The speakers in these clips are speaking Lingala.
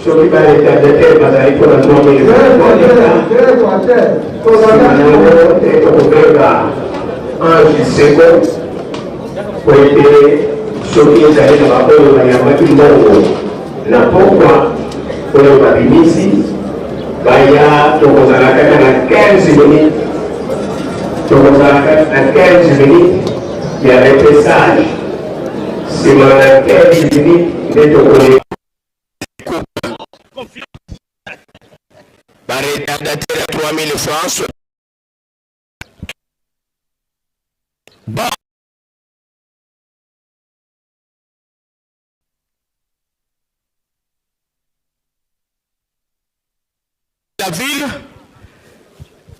Soki ba retardataire bazali mpo na 3000, nsima nango nde tokobenga Ange Seko, po ete soki ezali na baoyo bayambaki mbongo na pokwa oyo babimisi baya. Tokozala kaka na 15 minutes, tokozala kaka na 15 minutes ya repêchage. Nsima na 15 minutes nde tokoleka. Baretardataire ya 3000 francs ba la ville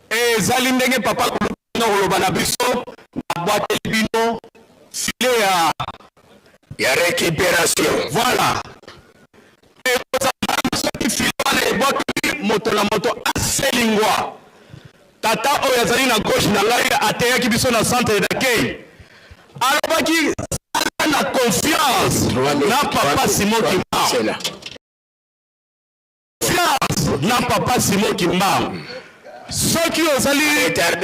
ezali ndenge papa na koloba na biso, nabwakeli bino filet ya récupération. Voilà, ekozala soki filet wana ebwakeli, moto na moto aselingwa. Tata oyo azali na gauche na ngai ateyaki biso na centre d'accueil, alobaki sala na confiance na papa Simon Kimbangu, confiance na papa Simon Kimbangu. Soki ozali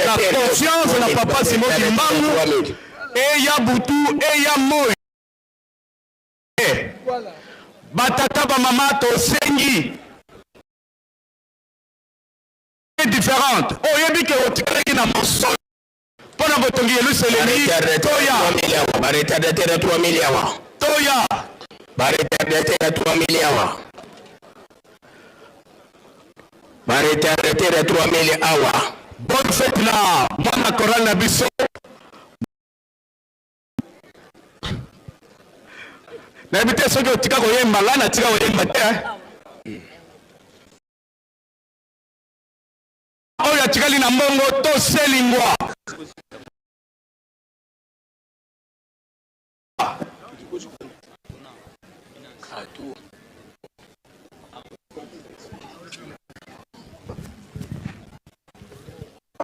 na confiance na papa Simon Kimbangu, eya butu, eya moi. Batata, bamama, tosengi différente. Oyebi ke otikalaki na mosolo mpo na botongi Yelusalemi, toya. Baretardataire ya 3000 awa. Toya. Baretardataire ya 3000 awa, baretardataire ya 3000 awa. Bonne fête na mwana chorale na biso. Nayebi te soki otika koyemba, ngai natika koyemba te. Oyo atikali na mbongo, toselingwa.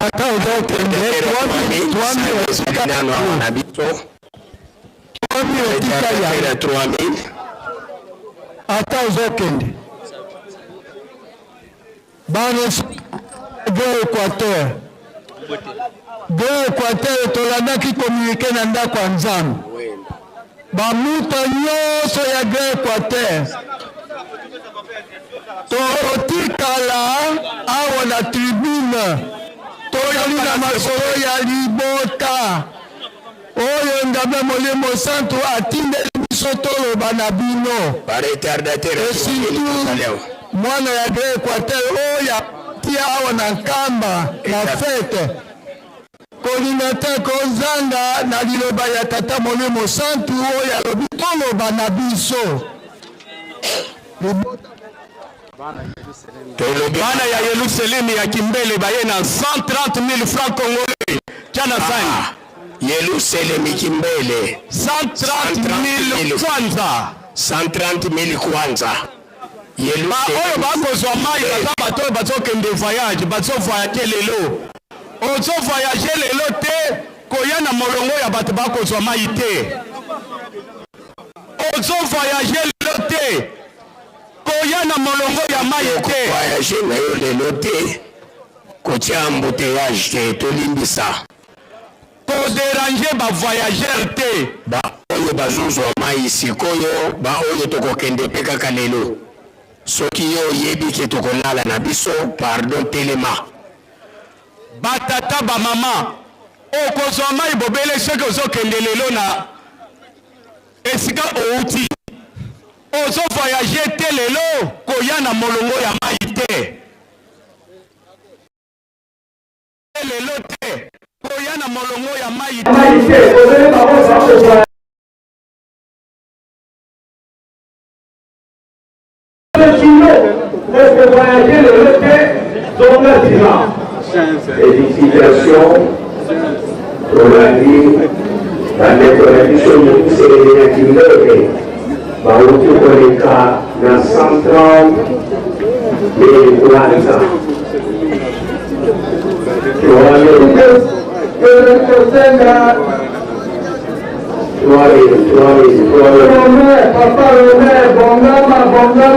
Ata ozokende, nano awa na biso. Otikali ya 3000. Ata ozokende, bana de Équateur, de Équateur, tolandaki communiqué na ndako ya Nzambe. Bamuta nyonso ya Grand Équateur, totikala awa na tribune, tozali na masolo ya libota oyo Nzambe Molimo Santu atindeli biso toloba na bino. Baretardataire. Et surtout mwana ya Grand Équateur oyo atia awa na Nkamba na fête, kolinga te kozanga na liloba ya Tata Molimo Santu oyo alobi toloba na biso. Bana ya Yerusalemi ya Kimbele baye na 130 000 francs congolais, tia na sani. Yerusalemi Kimbele. 130 000 kwanza. 130 000 kwanza. Oyo bakozwa mai baza bato oyo bazokende voyage, bazovoyage lelo. Ozovoyage lelo te, koya na molongo ya bato bakozwa mai te. Ozovoyage lelo te, koya na molongo ya mai te. Voyage na yo lelo te, kotia embouteillage te, tolimbisa. Kodéranger bavoyageur te. Baoyo bazozwa mai sikoyo, baoyo tokokende mpe kaka lelo, soki yo oyebi ke tokolala na biso, pardon, telema. Batata, bamama, okozwa mai bobele soki ozokende lelo na esika outi. Ozovoyage te lelo, koya na molongo ya mai te. Lelo te, koya na molongo ya mai te. Voyager lelo te, zonga nsima. Félicitations, tolandi bandeko na biso Yerusalemi na Kimbele, bauti koleka na 130 mille kwanza. Kosenga. 3000, 3000, 3000. Papa Romain, bongama, bongama.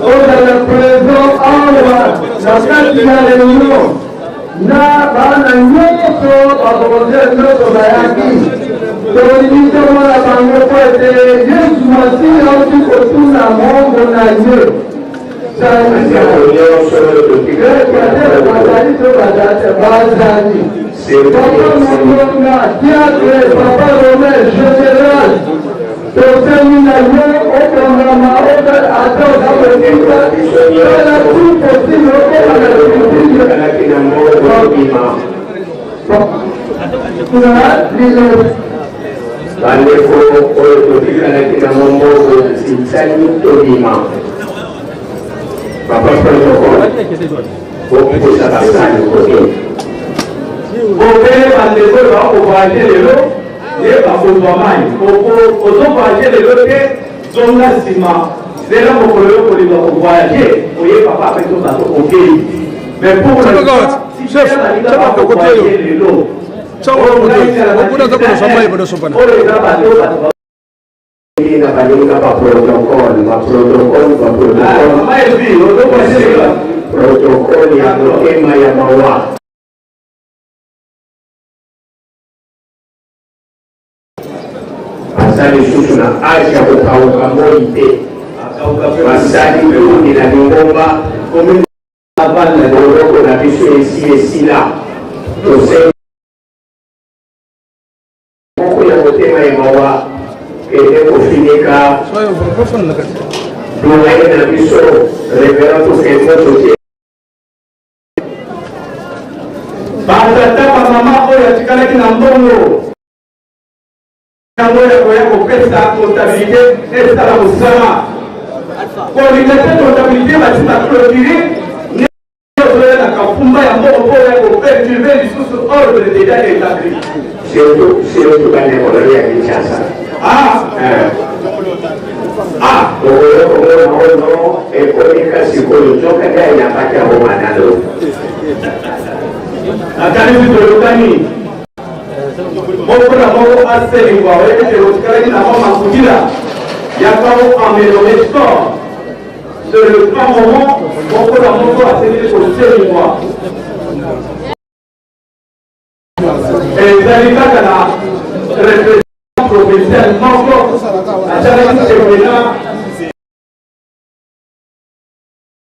Ozala present awa na kati ya reunion na bana nyonso ba volontaire nyonso bayaki. Tolingi tomona bango mpo ete Yesu Masiya auti kotuna moombo na ye. Bandeko nyonso oyo totikali Equateur bazali to bazali te? Bazali. Papa Mondonga, Diacre, Papa Romain, General, tosengi na yo okangama ata oza kosika, sala tout possible okoma na tribune. Totikalaki na mbongo tobima. Na lilo. Bandeko oyo totikalaki na mombongo nsitsani tobima. Papa protocole, bopusa basani kote. Bobele bandeko oyo bakovoyage lelo nde bakozwa mai. Ozovoyage lelo te, zonga nsima, zela mokolo yo kolinga kovoyage, oye papa apesi yo bato okei. Mais pour l'instant, Chef, baninga bakovoyage lelo. Oyo eza bato bato Na baninga ba protocole, ba protocole, ba protocole, protocole ya motema ya mawa. Baza lisusu na age ya kokauka moi te, basali mingi na lingomba. Boloko na biso esi esila, tosengi moko ya motema ya mawa kende kofinika doyen na biso reverend Tokembo te. Batata bamama oyo atikalaki na mbongo yango ya koya kopesa comptabilité esala mosala, kolinga te comptabilité bati baclôture, ozoya na kafumba ya mbongo mpo oya koperturbe lisusu ordre déjà établi. Surtout, surtout bandeko na yo ya Kinshasa. Ah. Ah. Okoya komona ono ekomi kasi sikoyo nzoka nde ayambaki yango manalo. Nakanisi toyokani, moko na moko aselingwa oyebi te otikalaki na mwa makutila yaka oaméliorer score. C'est le grand moment, moko na moko asengeli koselingwa. Ezali kaka na représentant provincial moko asalaki chefena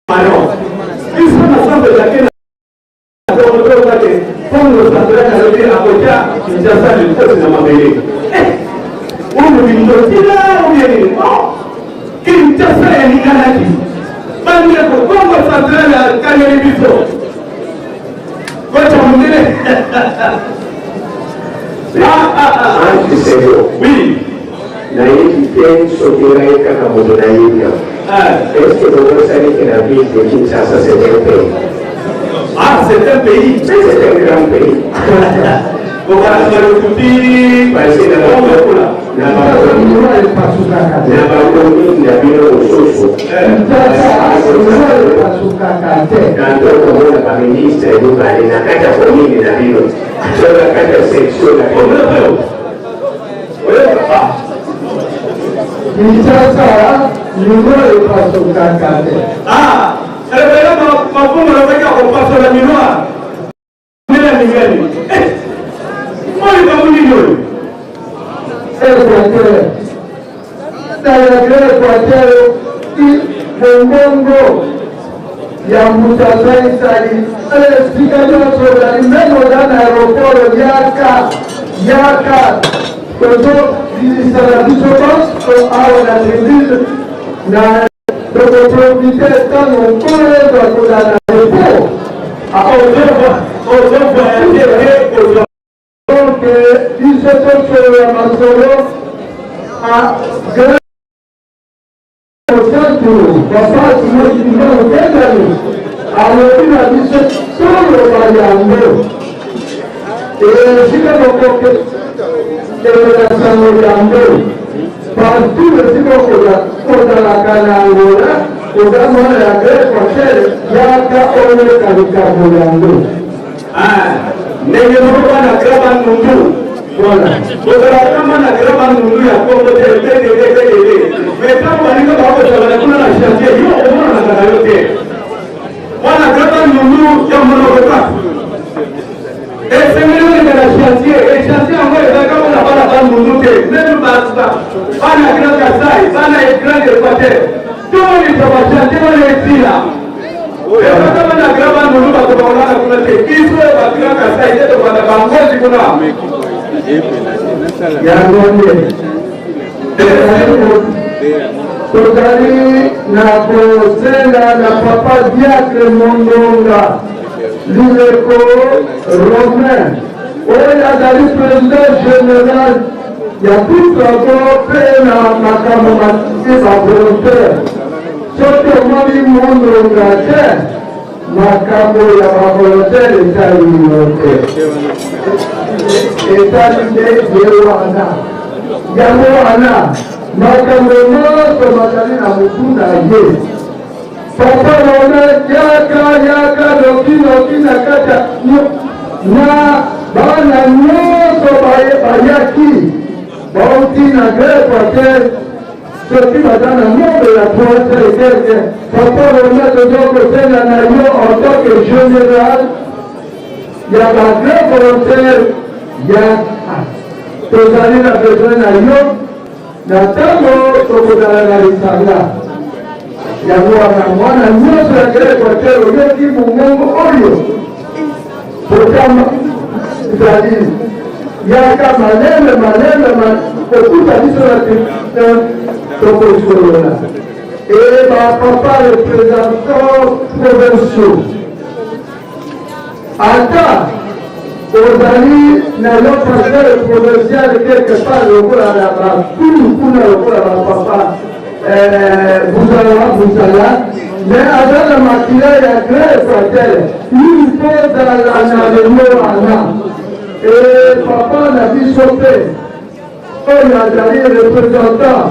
manon biso na centre jake na tokotokake Kongo central alobi akotya Kinshasa likosi na mabele. Oyo bindotila oyo nini? Kinshasa elinganaki bandeko, Kongo central akangeli biso kocha mondele. Anti Sego. Oui. Nayebi te soki ngai kaka moto nayebi yango. Est-ce que bobosani ke na ville de Kinshasa, c'est un pays? Ah, c'est un pays. Mais c'est un grand pays. Bokalaka lokuti. Parce que na bacommune na bino mosusu, tanto komona baministre mibale na kati ya commune na bino to na kati ya section na bino. Kinshasa liwa epasukaka te. Ah, révérend Mavungu alobaki akopasola miroir ndenge ningani oyo bango nini oyo. Équateur na ya Grand Équateur ti mongongo ya moto azalisali esika nyonso ozali, même oza na aéroport, yaka, yaka, tozobimisa na biso banso awa na tribune na tokoprofite ntango Nkolo Yesu akozala na repos. Ozovoyage te kozwa. Donc biso tosolola masolo a grand mosantu papa Simon Kimbangu Kiangani alobi na biso toloba yango esika mokokende na sango yango partout esika kozalaka na Angola, oza mwana ya Grand Équateur, yaka oyoka likambo yango. Ndenge moko bana Grand Bandundu. Voilà. Bozalaka bana Grand Bandundu ya Kongo te, ttt, mais ntango baninga bakozala kuna na chantier, yo omona. Kolanda na yo te. Mwana kaka nunu ya monoko kaka. Esengeli oleka na chantier, e chantier yango ezalaka mpona bana Bandundu te, meme bana Grand Kasai, bana ya Grand Equateur. Tomonisa ba chantier wana esila. Ezalaka bana Grand Bandundu bato bakolala kuna te, biso ba Grand Kasai te tobanda bangozi kuna. Yango nde tozali na kosenga na papa diacre Mondonga Lileko Romain oyo azali president general ya Bitrago mpe na makambo matisi ba volontaire. Soki omoni Mondonga te, makambo ya ba volontaire etali yo te, etali nde ye wana. Yango wana makambo nyonso mazali na motu na ye. Papa Romain, yaka yaka noki noki na kati ya na bana nyonso bayaki bauti na Grand Equateur, soki baza na nombre ya 300 et quelque. Papa Romain, toza kosenga na yo en tant que général ya ba grand volontaire ya tozali na besoin na yo na ntango tokozala na lisanga. Yango wana mwana nyonso ya Grand Equateur oyoki mongongo oyo botama ezali yaka malembe malembe kokuta biso na tribunal tokosolola. E bapapa représentant provinciaux, ata ozali na yo pasteur provincial quelque part lokola na bakulu kuna lokola bapapa buzala buzala, mais aza na makila ya Grand Equateur, il faut ozala na lelo wana. E papa na biso mpe oyo azali représentant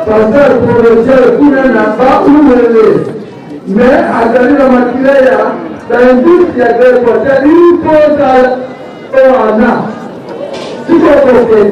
pasteur provincial kuna na Baumele, mais azali na makila ya baindustrie ya Grand Equateur, il faut ozala wana sikokoke.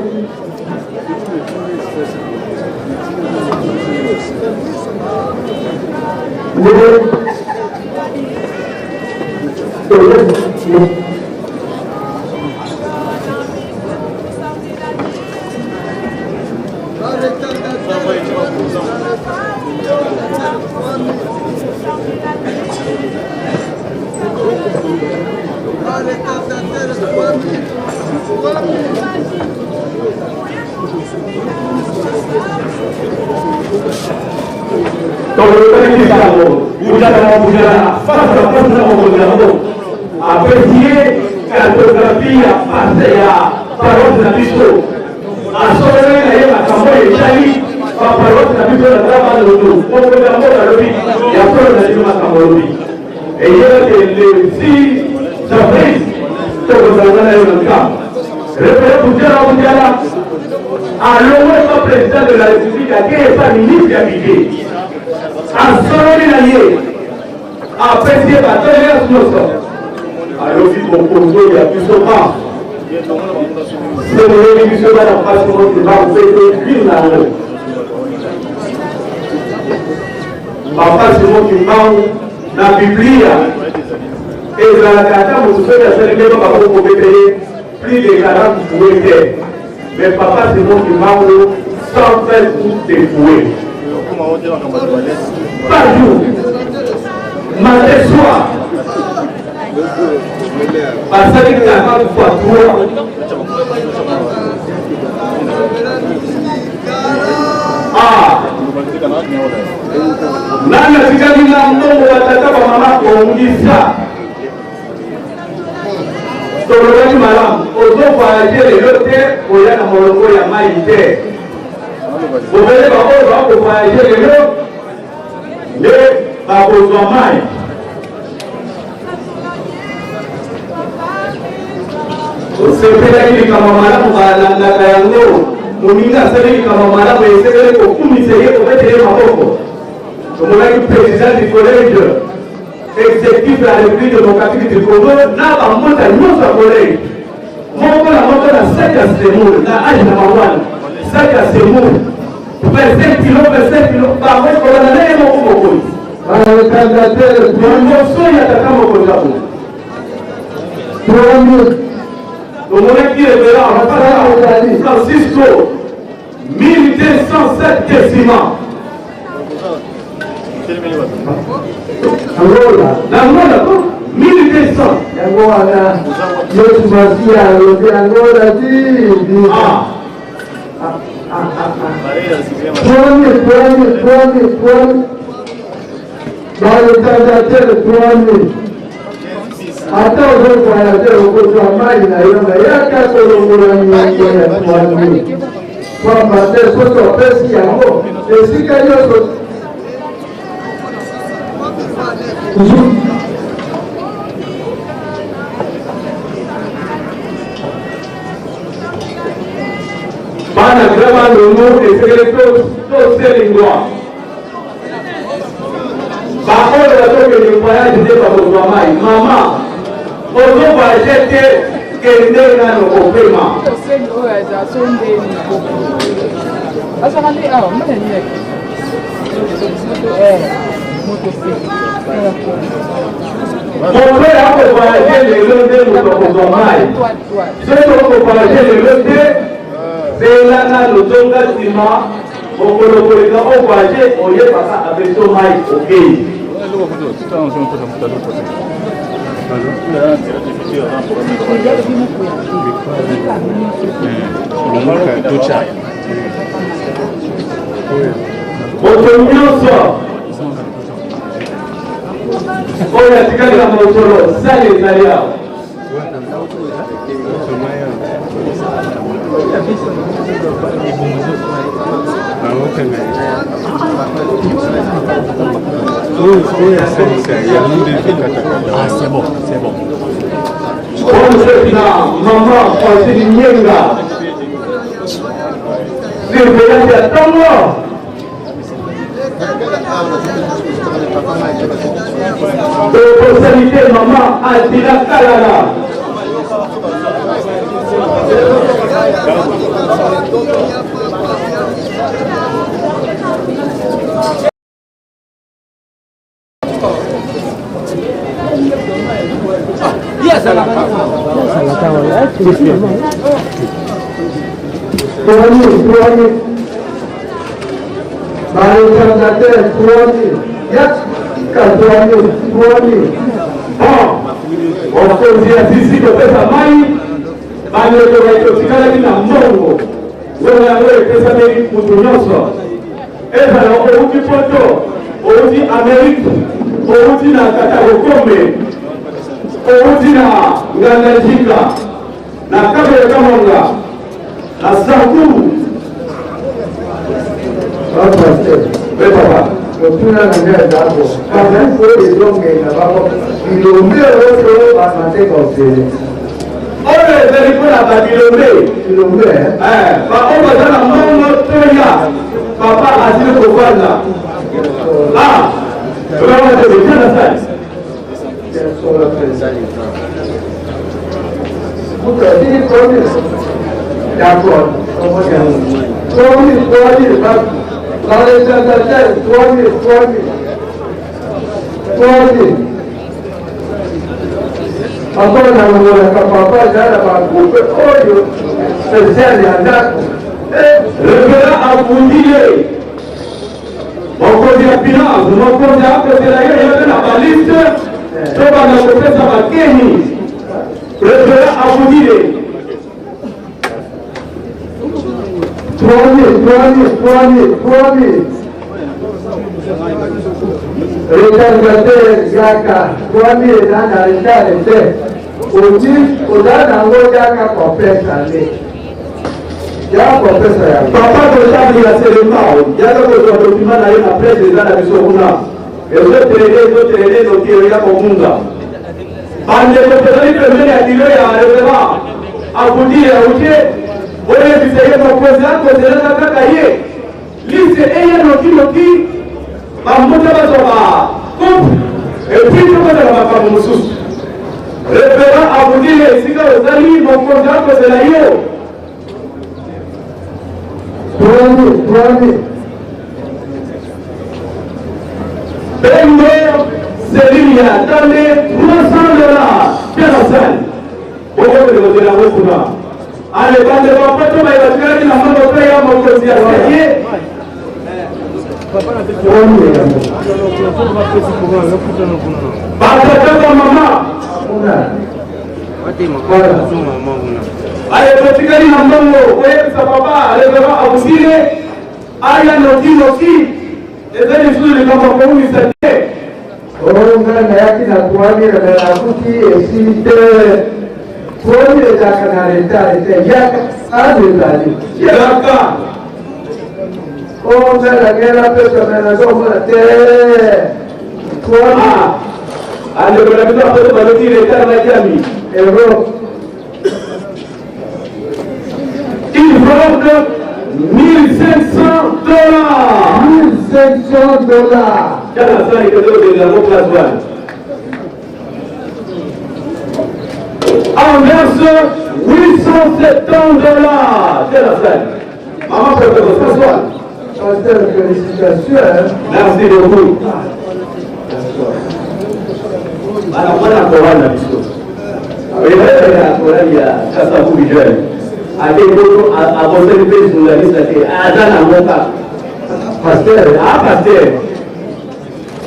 Tolobaki sango bujala na bujala face na face na mokonzi yango apesi ye cartographie ya pase ya paroisse na biso, asololaki na ye makambo etali baparoisse na biso na Grand Bandundu. Mokonzi ya mboka alobi ya solo na bino makambo olobi eyebake le 6 avril tokozala na yo na nkambo. Révérend Bujala Bujala alongoli ba président de la République, ake epa ministre ya budget, asololi na ye, apesi ye batoléance nyonso, alobi mokonzi oyo ya biso ma semoyeli biso bana mpasi mokima mpe vile na yango bapasi mokimbangu na Biblia ezalaka ata moto soki asali ndenge bakokobeta ye plus de 40 fouet te, mais papa Simon Kimbangu 120 coups de fouet par jour, matin soir, basali 40 fois 3. Ah, nani atikali na mbongo? Batata bamama, kongisa tolobaki malamu, ozovoyage lelo te, koya na molongo ya mai te. Bobele baoyo bakovoyage lelo nde bakozwa mai. Osepelaki likambo malamu, balandaka yango. Moninga asali likambo malamu, esengeli kokumisa ye, kobetela ye maboko. Tomonaki président du collège exécutif ya République démocratique du Congo na bamota nyonso ya collège, moko na moko na sac ya semoule na age na bango wana, sac ya semoule 25 kilo, 25 kilo, bango kobanda na ye moko mokonzi. Baretardatere liboso ya tata mokonzi ya boye. 3000. Tomonaki révérend Francisco 1207 kesima. Angola. Na Angola ko 1200. Yango wana Yesu Masiya alobi Angola ti Ah. 3000, 3000, 3000, 3000. Baretardatere 3000. Ata ozovoyage okozwa mai na yo na yaka kolongola nyongo ya 3000. Pamba te soki opesi yango esika nyonso. Bana grama nono esengeli toselingwa baoyo bazokende voyage nde bakozwa mai. Mama, ozovoyage te, kende nano kopema. Moto oyo akovoyage lelo nde moto akozwa mai. Soki okovoyage lelo te, zela nano, zonga nsima mokolo koleka ovoyage, oyebaka abeso mai okei. Moto nyonso oyo atikali na mosolo, sale ezali awa. Ah, c'est bon, c'est bon. Bonne na mama Francine Nyenga, surveillance ya ntongo. Tokosani te, mama Adila Kalala. 3000, 3000. Baretardatere 3000. Yaka 3000, 3000. Bon, mokonzi ya sisi kopesa mai, bandeko baitotikalaki na mbongo ngonga yango epesameli moto nyonso, ezala outi Poto, outi Amerike, outi na Katakokombe, outi na Ngandajika, na Kabele Kamwanga, na Sankuru. Bapasteur. We papa. Motuna na ngai eza bo bazali oyo ezongenga bango bilombe oyo bamateka ofele. Oyo ezali mpona babilombe. Bilombe. Baoyo baza na mbongo, toya, papa azili kovanda. Ah, na sali. D'accord. 3000, 3000, baretardatere 3000, 3000, 3000. Papa nalongolaka, papa eza na bagroupe oyo spécial ya ndako. Révérend Abundile, mokonzi ya finance, mokonzi akotela ye ye mpe na baliste, tobanda kopesa bakeni. Révérend Abundile. 3000, 3000, 3000, 3000. Retardatere yaka 3000 eza na retard te, oti oza nango, yaka kopesa nde ya kopesa yango. Papa Kotami ya Selema, yaka kozwa document na ye na presse, eza na biso kuna, ezotelele, ezotelele noki eya komunga. Bandeko, tozali pembeni ya bureau ya révérend Abudile Autie. Oyebisa ye mokonzi akozelaka kaka ye liste eya noki noki, bambuta bazwa ba coupe et puis tokozala makambo mosusu. Révérend Abudile, esika ozali, mokonzi akozela yo. 3000, 3000. Bengo. Cellule ya Tande 300 dollars. Tala sani. Bokokende kozela yango kuna. Ale bandeko ya poto baye batikalaki na mbongo mpe ya mokonzi ya seye. Batata ba mama baye batikali na mbongo koyebisa papa révérend Abusile aya noki noki Eza lisusu likambo ya kowumisa te. Oh, ngai nayaki na 3000 mais nakuti esili te. 3000 ezalaka na retard te. Yaka azo ezali. Yaka. Oh, ngai nangei napesa mais nazomona te. 3000. Ah. Andeko na biso apoto balobi retard na jami. Europe. Il vende 1500 dollars. 1500 dollars. Tala sali que de la classe wana. Anvers 870 dollars. Tala sali. Maman Protoko, s'assoit. Pasteur, félicitations. Merci beaucoup. Bana mwana chorale na biso. Oyebaka chorale ya Kasavubu jeune. Ate poto abosani mpe journaliste te. Aza na ngo kaka. Pasteur. Ah pasteur.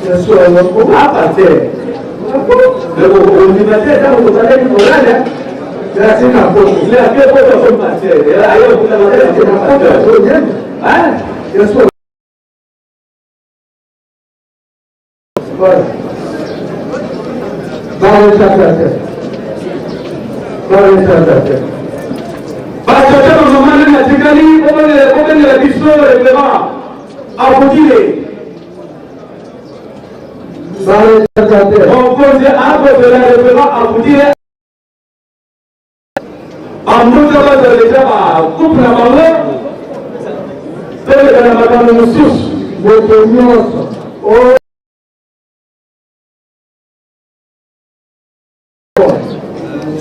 Yesu ayoko. Ah pasteur. Mais okondima te ntango tozalaki chorale. Merci na poto. Il a fait poto comme pasteur. Aye okutana te na pasteur. Hein? Yesu Batata bamama nani atikali obengela biso reverend abutile mokonzi akozela reverend abutile Bambuta bazala deja ba couple na bango toleka na makambo mosusu. Moto nyonso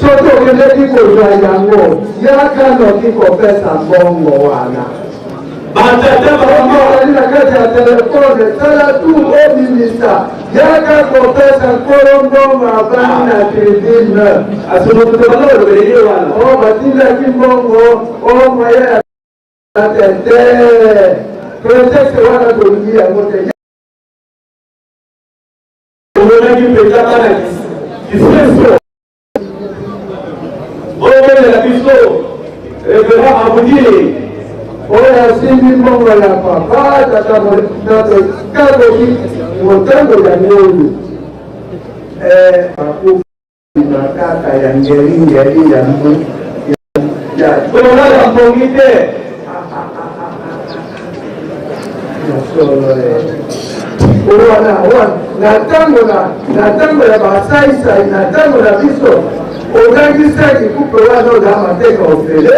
soki okendeki kozwa yango yaka noki kopesa mbongo wana. Batata bamama ozali na kati ya telefone, sala tu obimisa, yaka kopesa nkolo mbongo avandi na tribune. O batindaki mbongo o moyen ya te te, pretexte wana tolingi yango te. Omonaki mpenza bana kiseso Obelela biso Reverend Abudile. Oyo asimbi mbongo ya papa tata kakoki motango ya ngolu bakobima kaka ya ngelingeli ya mbu ya kolala mpongi te ya solo wana wana na ntango na na ntango ya basaisai na ntango na biso okangisaki kupe wana oza mateka ofele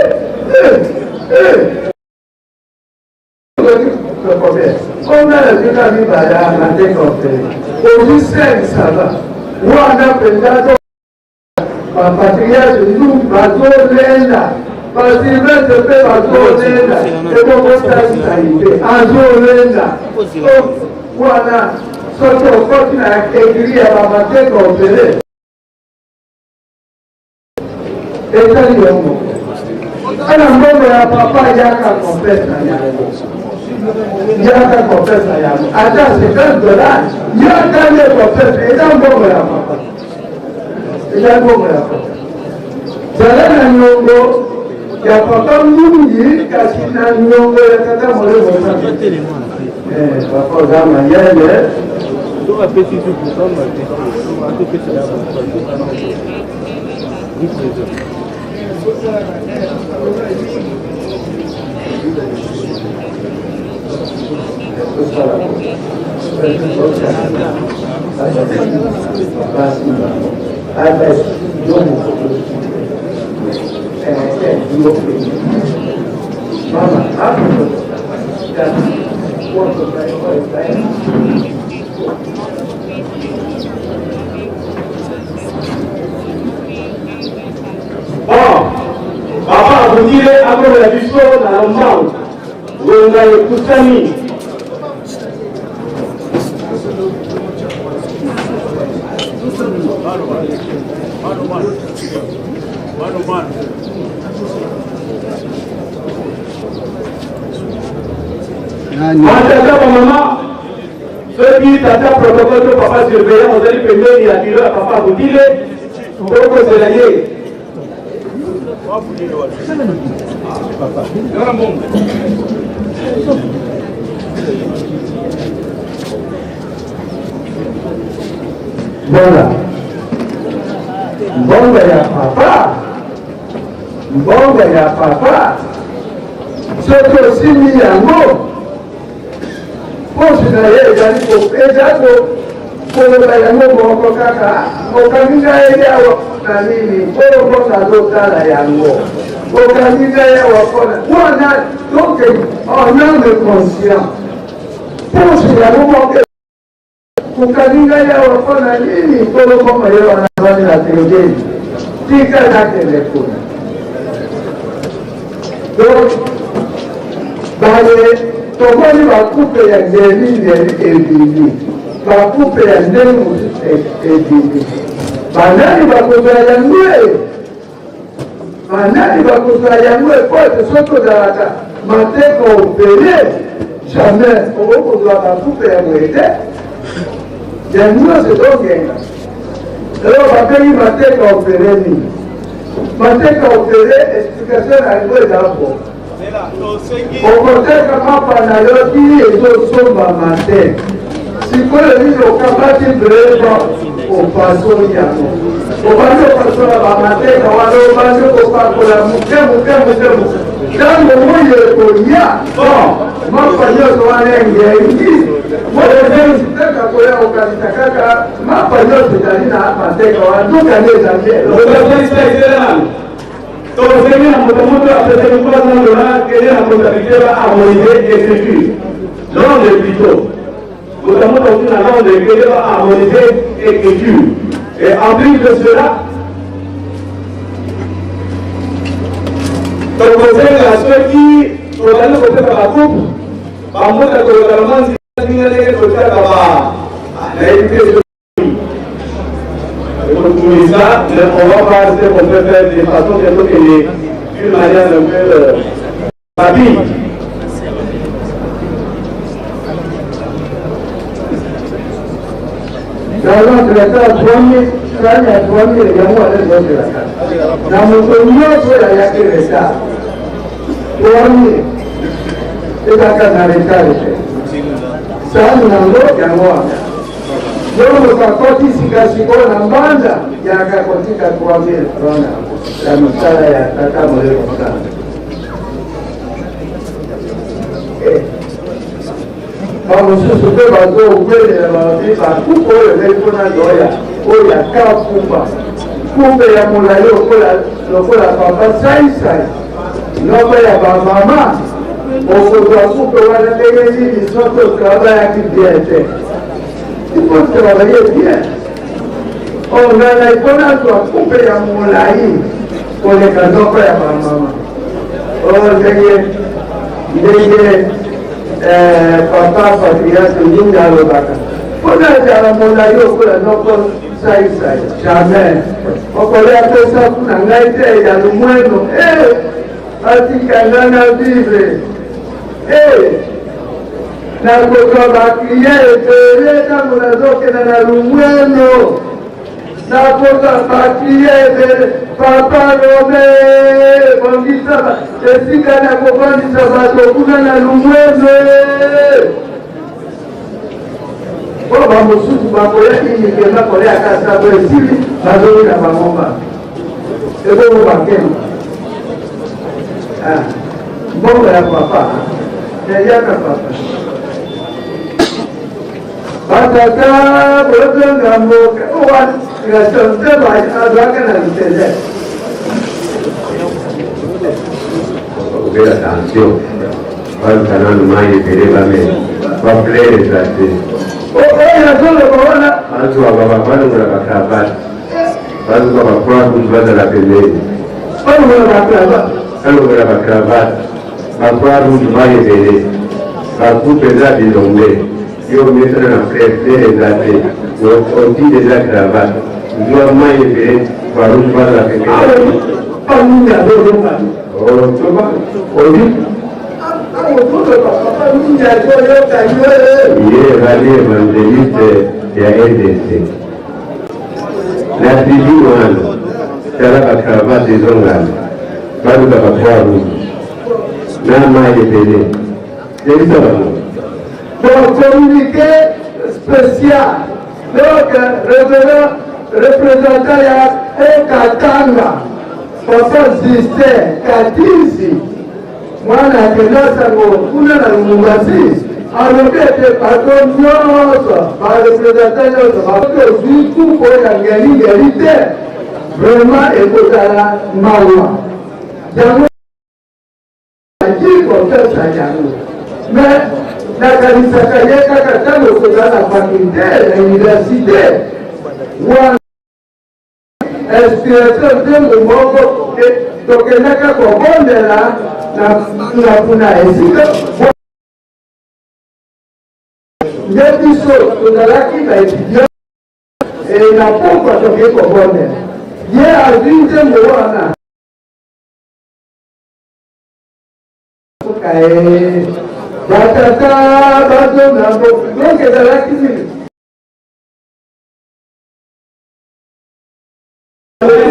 onga nazwika mibale ya mateka ofele ozwi 5 sava wana mpenza Ba patriarche ndu bazolenda, ba Sylvestre mpe bazolenda, ebongo saisai mpe azolenda. Oh, wana soki okoti na egri ya bamateka ofele etali yo moko. Ana mbongo ya papa yaka kopesa yango, yaka kopesa yango ata 50 dollars, yaka nde kopesa, eza mbongo ya papa. Eza mbongo ya papa. Zala na nyongo ya papa mingi kasi na nyongo ya tata molimo santu. Eh, papa oza mayele. Bon, papa abundile akomela biso na lombango ngonga epusani. Batata bamama, soki tata protocole to papa surveillant ozali pembeni ya biro ya papa Butile, tokozela ye. Voilà. Mbongo ya papa, mbongo ya papa, soki osimbi yango, poche na ye ezali ezali koloba yango moko kaka, okangi ngai awa na nini? Oyo mbongo azotala yango, okangi ngai awa mpona wana. Donc en âme conscient, poche yango moko, okangi ngai awa mpo na nini? Nkolo mbongo ye wana azwani na pembeni, tika nakende kuna. Donc bale tomoni bacoupe ya ngeli ngeli ebimi, bacoupe ya ndenge mosusu ebimi. Banani bakozwa yango e? Banani bakozwa yango? Epo ete soki ozalaka mateka ofele, jamais okoki kozwa bacoupe ya boye te. Ya nyonso ezongenga. Eloko babengi mateka ofele nini? Mateka ofele, explication na yango eza bo okoteka mapa na yo ti ezosombama te. Sikoyo nini? Okabati vraiment, opasoli yango, obandi opasola bamateka wana, obandi kopakola moke moke moke moke. Ntango moi ekoya, bon, mapa nyonso wana engengi. Teka koya okanisa kaka mapa nyonso ezali na mateka wana, nzoka nde ezali. Tosengi na moto moto apesaki 300 $ kende na comptabilité, ba harmoniser écriture. Londres plutôt, moto moto auti na Londres, kende ba harmoniser écriture. Et en plus de cela, tokosenga soki tozali kopesa bacoupe bamboka, tokozala mwa nzinga ndenge totiaka ba nayebi te ça, mais on va voir ce qu'on peut faire de façon que d'une manière un peu rapide. Dans ata 3000, sani ya 3000 yango wana ezozelaka na moto nyonso oyo ayaki retard. 3000 ezalaka na retard te, sani yango yango wana. Yo moto akoti sika sikoyo na mbanza, yaka kotika 3000 franc ya mosala ya tata molemo sana. Bamosusu mpe bazokwelela, balobi bacoupe oyo ezali mpona loya oyo ya kakumba, coupe ya molai lokola papa saisai, noko ya bamama. Okozwa coupe wana ndenge nini soki otravaillaki bien te? Il faut travailler bien. Ongana mpo nazwa coupe ya molai koleka noko ya bamama oyo, ndenge ndenge papa patriarche ndingi alobaka, mpo nazala molai okola noko saisai, jamais okolia tosafu na ngai te ya lumweno. Atika nga na vivre. Nakozwa baclient ebele ntango nazokenda na lumweno, nakozwa baclient ebele. Papa Rome, bongisa esika nakofandisa bato kuna na lumweno, mpo bamosusu bakoya inikema kolia kasabo, esili, bazongi na bango ebongo bakemba. Mbongo ya papa eyaka papa. Batata, bozonga mboka owa nzembo azwaka na lutele. Bakobela tension, baluka nanu mai ebele bamela, bafleur eza te. Oyo azoloba wana. Bazwa balongola bacravate, bazwa bacroix rouge, bazala pembeni. Balongola bacravate. Balongola bacravate, bacroix rouge, mai ebele, bacoupe eza bilombe. Yo mesana na fleur, fleur eza te. Donc on dit déjà cravate. Zwa mai ebele croix rouge bazala pembeni. Papa mingi azoyoka. Oh, toma, on dit Papa mingi azoyoka yo. Ye ezali evangeliste ya RDC. Na tribu wana tala ba cravate ezongana baluka ba croix rouge na mai ebele yebisa bango. Bon, communiqué spécial. Donc, révérend représentant ya Haut-Katanga, Papa Justin Katizi, mwana akenda sango kuna na Lubumbashi, alobi ete bato nyonso barepresentant nyonso bakozwi kupo ya ngelingeli te, vraiment ekozala mawa. Yango Akoki kopesa yango. Mais nakanisaka ye kaka ntango toza na faculte na universite wana inspiration nzembo moko tokendaka kobondela na kuna esika nde biso tozalaki ba etudiant na pokwa tokei kobondela ye azwi nzembo wana Batata bazonga donc ezalaki nini?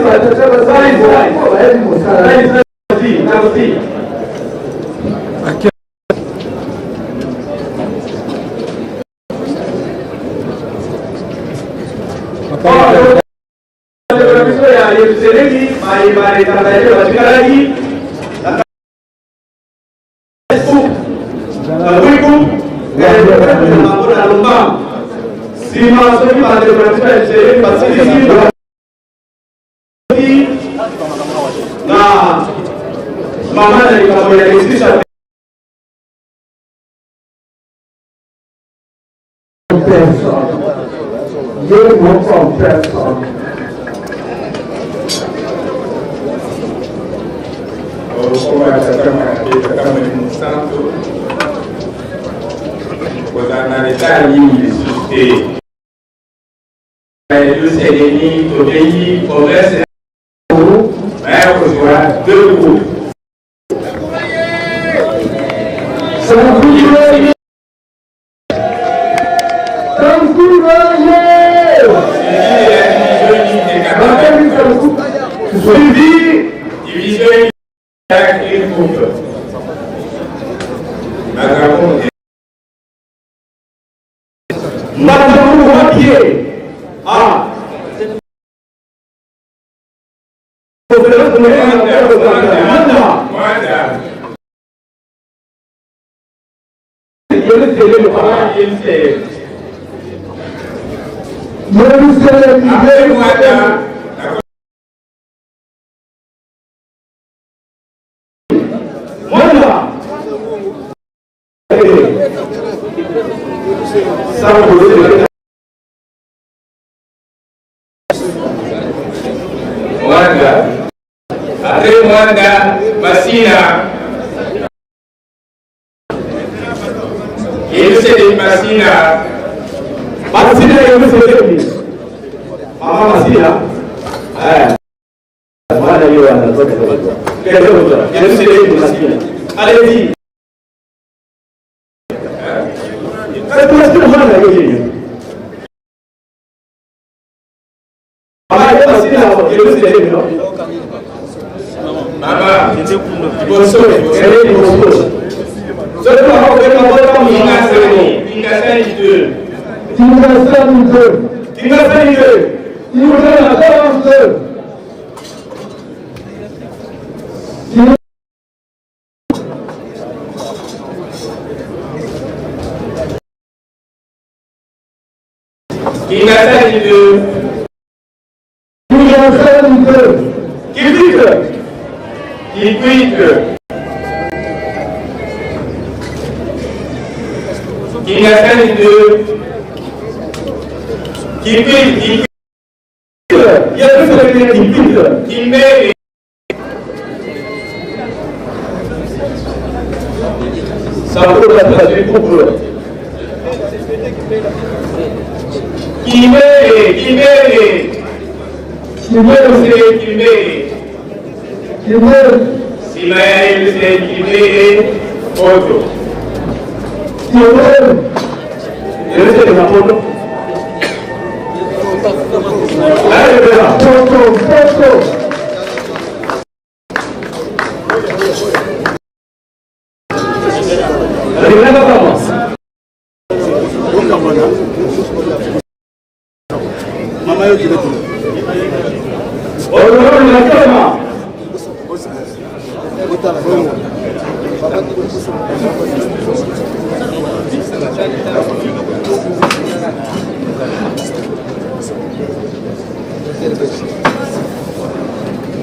Batata basali bayebi mosala. Bandeko na biso ya Yerusalemi baye balekaka ye batikalaki na Wiku bango na lombango. Nsima soki bandeko na biso ya Yerusalemi basilisi na mama na likambo ya Yesu Personne. Ye moko en personne. Okoma tata mwana mpe tata molimo mosantu kozala na leta nini lisusu te Yelusalemi tobengi province baya kozwa deux groupes. Suivi division une coupe. Makambo wapi ah Mwanda. Après Mwanda, Masina. Yerusalemi Masina. Masina Yerusalemi. Mama Masina. Eh. Mwana yo wana. Yerusalemi Masina. Allez-y. Masina mwana yo yeyo. Mama Masina Yerusalemi no. Mama, liboso. Liboso. Soki bakobenga mboka Kingasani, Kingasani 2. Kingasani 2. Kingasani 2. Kingasani 2. Kingasani 2. Kingasani 2. Kikwit. Kikwit. Kingasani 2. Kikwit, Kikwit. Yerusalemi Kikwit. Kimbele. Sango bazwi couple. Kimbele, Kimbele. Kimbele, Kimbele. Kimbele. Sima ya Elise Kimbele, Poto. Kimbele. Elise na Poto. Poto, Poto.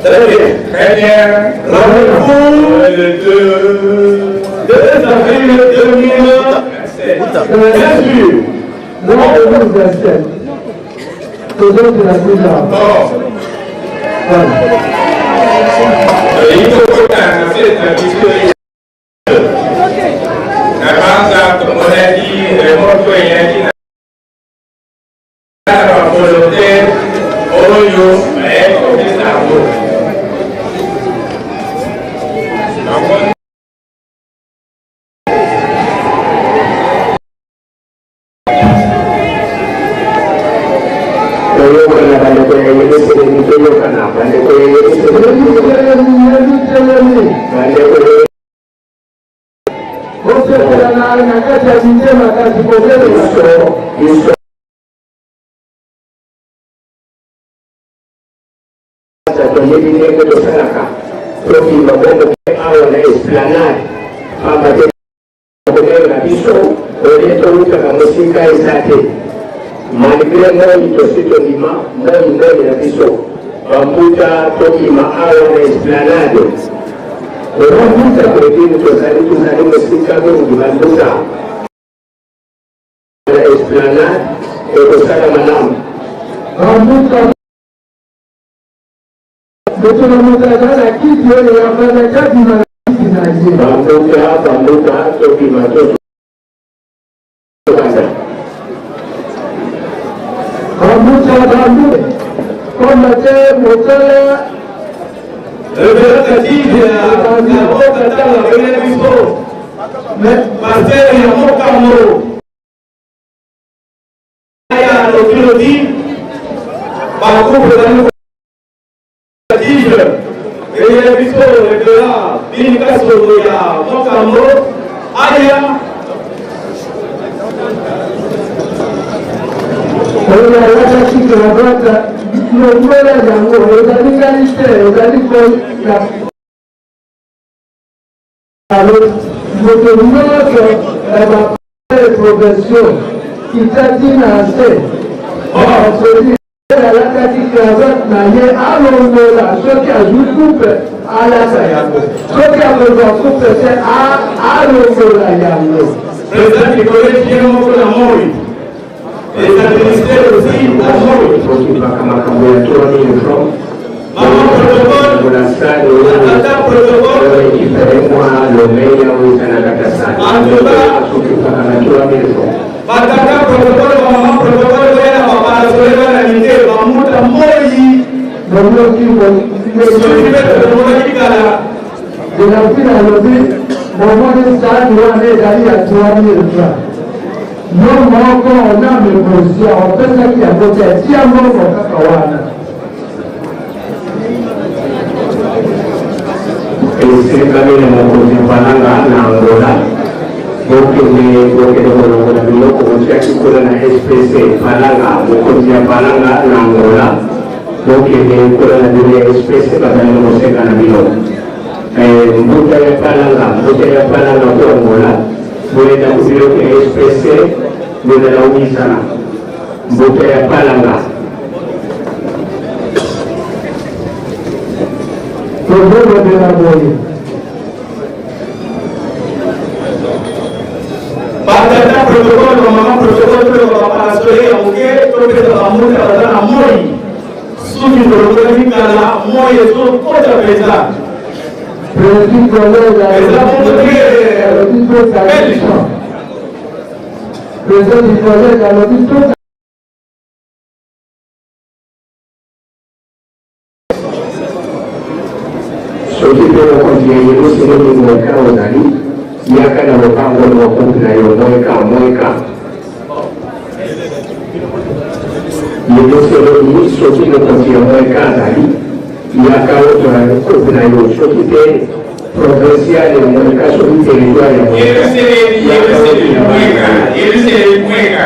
Très bien. Très bien. Rendez-vous le 2, 2 avril 2027. Bien sûr. Rendez-vous 27. Tozokela kuna. Voilà. Na banza tomonaki remoto eyaki na bavolontaire oyo bayaki kopesa yango. Toyokana bandeko ya Yelusalemi, toyokana bandeko ya Yelusalemi, bandeko ya Bosepelana na kati ya mitema kasi kobelela. Biso biso toyebi ndenge tosalaka, tobima bongo awa na esplanade, pamba te kobenga biso olie towutaka mosika eza te. Malgré moi tosi tondima moi moi na biso bambuta, tobima awa na esplanade. Bambuta kodini tozali tozali mosika mingi. Bambuta na esplanade ekosala malamu. Bambuta, moto na moto aza na kiti oyo afandaki, abima na kiti na ye. Bambuta, bambuta, tobima tokanda. Bambuta, bambuta, pamba te mosala. Révérend Kadija, ya mboka ntango abengeli biso, pasteur ya Mokambo ya lobilodi bacouple ezali Kadija eyela biso révérend Bini Kasongo ya Mokambo aya. Oyo alataki cravate, longola yango, ezali ngai te, ezali moto nyonso ya baprovinciaux kitati na se. Soki alataki cravate na ye, alongola. Soki azwi coupe, alata yango. Soki akozwa coupe te, alongola yango. Président du collège ye moko na moi, les administrés aussi na moi. Tokipaka makambo ya 3000 francs. Mama protocole. Kola sale oyo. Tata protocole. Orécupéré mwa lomeya oyo eza na kati ya sale. Tokipaka na 3000 francs. Batata protocole, bamama protocole, boya na baparasole bana mike. Bamuta moi. Boyoki? Soki mpe tomonaki kala. Delafine alobi: bomoni sani wana ezali ya 3000 francs. Yo moko na meposia opesaki yango te, tia mbongo kaka wana. Esengami na mokonzi Mpananga na Angola, bokende, bokende kolongola biloko botiaki kuna na SPC Palanga. Mokonzi ya Palanga na Angola, bokende kuna na bino ya SPC, bazali na kosenga na bino. Mbuta ya Palanga, mbuta ya Palanga ku Angola, boyenda ku biloko ya SPC bozala omisana. Mbuta ya Palanga. Tozolobela boye. Batata protocole, bamama protocole, toyoka baparasole ya moke, topesa bamuta baza na moi. Soki tolongolaki kala, moi ezokota mpenza. Président collège. Eza bongo te. Alobi tokangisa. Président du collège alobi to Soki mpe mokonzi ya Yelusalemi Mweka ozali, yaka na lopango moko na yo Mweka, Mweka. Yelusalemi, soki mokonzi ya Mweka azali, yaka ozwa kope na yo, soki mpe provincial ya Mweka, soki territoire ya Mweka, Yerusalemi, yaka Yerusalemi ozwa Mweka, Yerusalemi Mweka,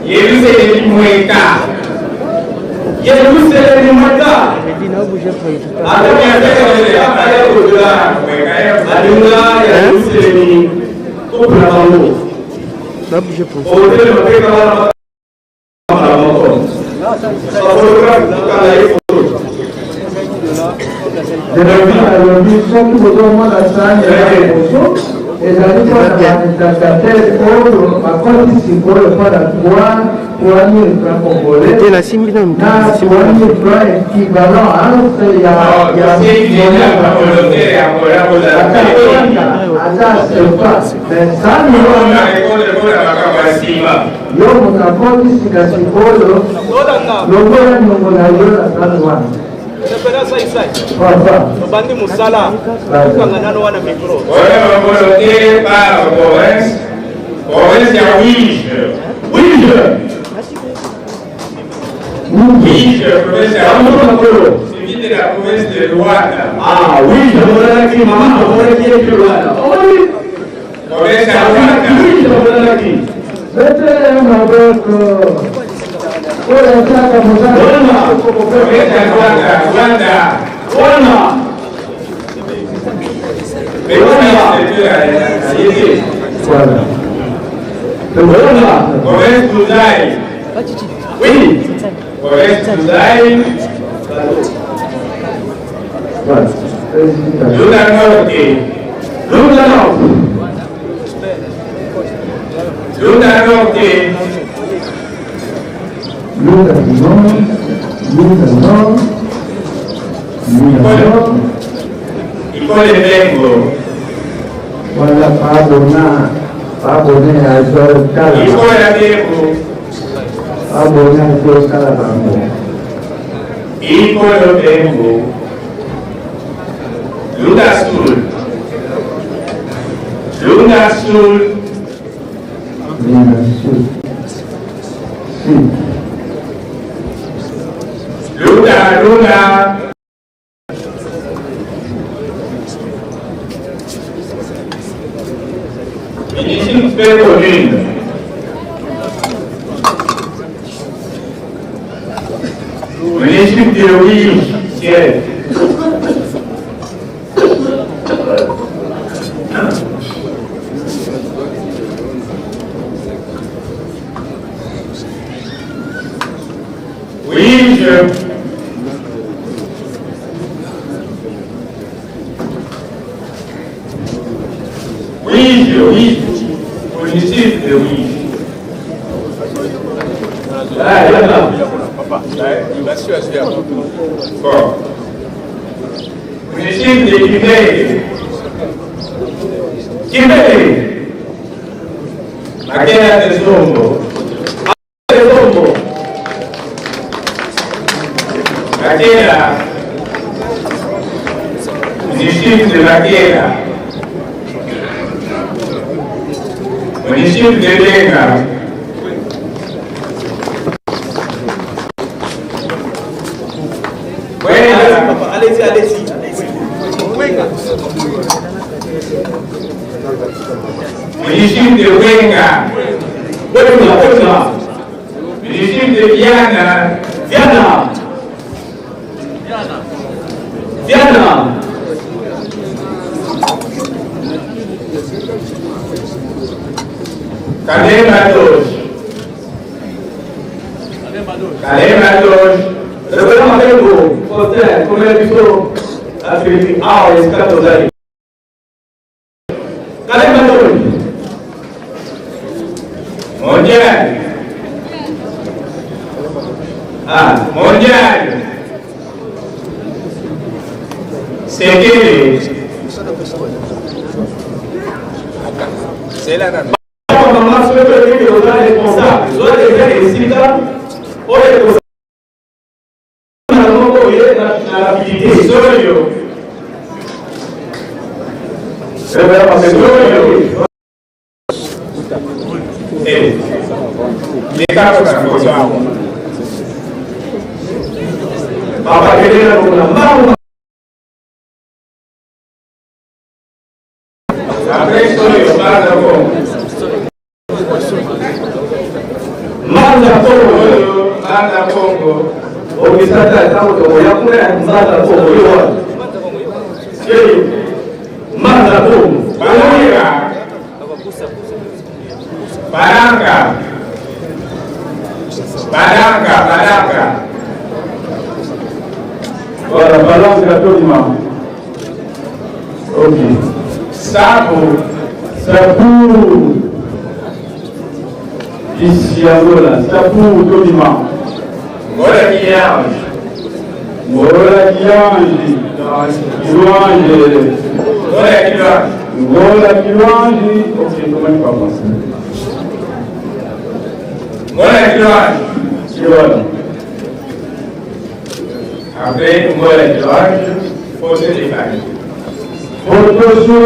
Yerusalemi Mweka. Yerusalemi Mweka. Baninga ya Yerusalemi couple na bango. Otelema mpe kala mbala moko. Ba photographe tokanga ye photo. Jeremie alobi soki bozomona sani ya liboso ezali mpona baadaptateur oyo bakoti sikoyo mpona 3000 francs congolais na 3000 francs équivalent ya aza sefa mais sani wana yo moto akoti sika sikoyo longola niongo na yo na sani wana. Papa. Tobandi mosala, okanga nano wana micro. Oyo bavolontaire par province, province ya Uige. Uige. Uige, province ya Uige. Suivi de la province de Luanda. Ah, Uige amonanaki, mama amonaki ye mpe Luanda. Omoni? Province ya Luanda. Uige amonanaki. Betele maboko. Oyo atiaka mosala. Wana. Province ya Luanda, Luanda. Wana. Voilà. Wana. Province Kuzai. Oui. Province Kuzai. Voilà. Président. Lunda Norte. Lunda Norte. Lunda Norte. Lunda Nord. Lunda Nord. Lunda Nord. Ikole Bengo. Voilà, pabona. Pabona azotala. Ikole Bengo. Pabona azotala bango. Ikole Bengo. Lunda Sul. Lunda Sul. Lunda Sul. Sul. Lunda, Lunda. Municipio commune. Municipio de Uige, siège. Uige. Uige, Uige. Municipio de Uige. Ah, yaka. Bon. Municipio de Kimele. Kimele. Makela de Zombo. Zombo. Makela. Municipio de Makela. Municipio de Benga. Wenga. Allez-y, allez-y. Municipio de Wenga. Wenga, Wenga. Municipio de Viana. Viana. Viana. Kalema Doge. Kalema Doge. Révérend Makengo, Faustin, komela biso afiliki awa esika tozali. Kalema Doge. Mondial. Ah, Mondial. Sekele. Mama soki esika oyo ekozala moko oye na rapidité. Soyo. Soyo. Eh. Leka koka foto awa. Papa kende na lokola mbangu. Après soyo, Mbanza Kongo. Mbanza Kongo. Soyo, Mbanza Kongo. Okisata ntango tokoya kuna ya Mbanza Kongo yo wana. Eh, Mbanza Kongo. Baraka. Baraka. Baraka, Baraka. Voilà, balance la tolima. Ok. Sabu. Sabu. Ici Angola, Sabu tolima. Ngola Kiyange. Ngola Kiyange. Kiwange. Ngola Kiyange. Ngola Kiwange. Ok, comment tu parles? Ngola Kiyange. Kiwange. Après Ngola Kiyange, photo de famille. Photo sur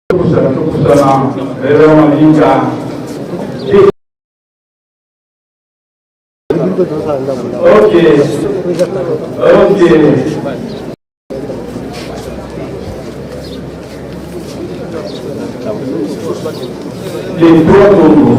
tokusana tokusana lelo malinga. Ok. Ok. Les trois Congo.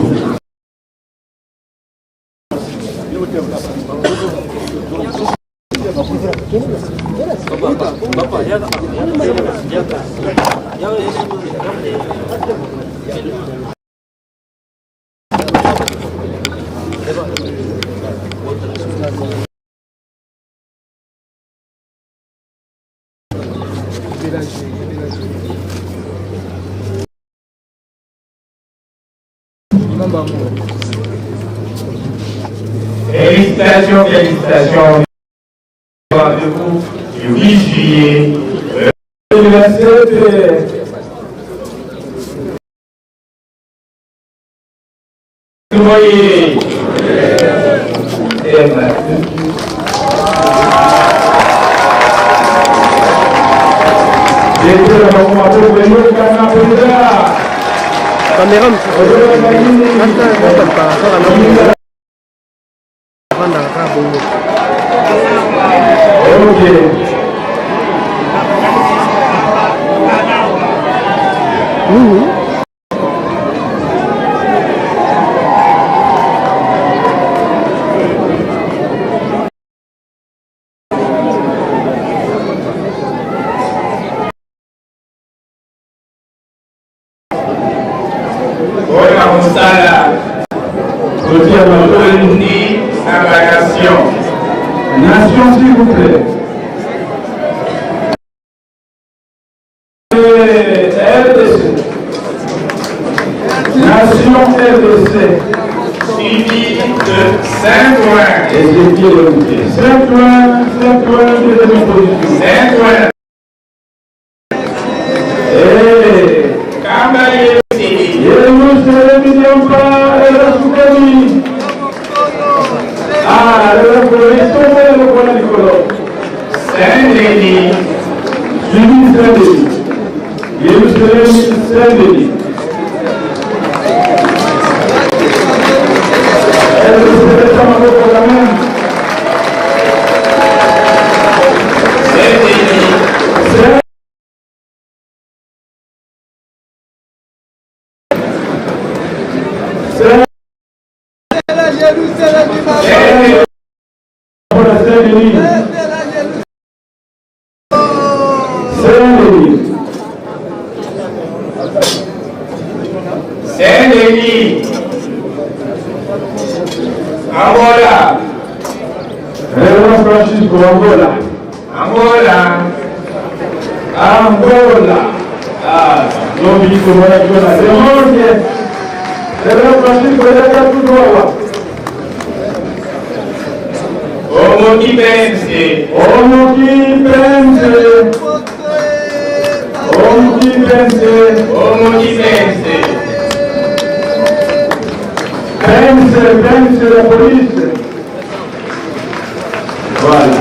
Félicitations, félicitations. Rendez-vous du 8 juillet. 2027. Oui. Et merci. Caméra avandaka bongo. Ok. Nini? Oyo mosala. Kotia Tondi na banation. Nation, s'il vous plaît. RDC. Nation RDC. Suivi de Saint-Ouen. Ezekiel Oumé. Saint-Ouen, Saint-Ouen, deuxième position. Saint-Ouen. Eh, Kambaye Sili. Yerusalem Diampa, Erasukani. Ah, le Koresto, le Kola Nicolo. Saint-Denis. Suivi Saint-Denis. Yerusalem Saint-Denis. RDC maboko quand même. Saint-Denis. Saint Saint-Denis. Saint-Denis. Saint-Denis. Angola. Révérend Francisco, Angola. Angola. Angola. Ah, lobi tomonaki wana remorque. Révérend Francisco ezalaka toujours awa. Omoki Benze. Omoki Benze. Omoki Benze. Omoki Benze. Benz, Benz la police. Voilà.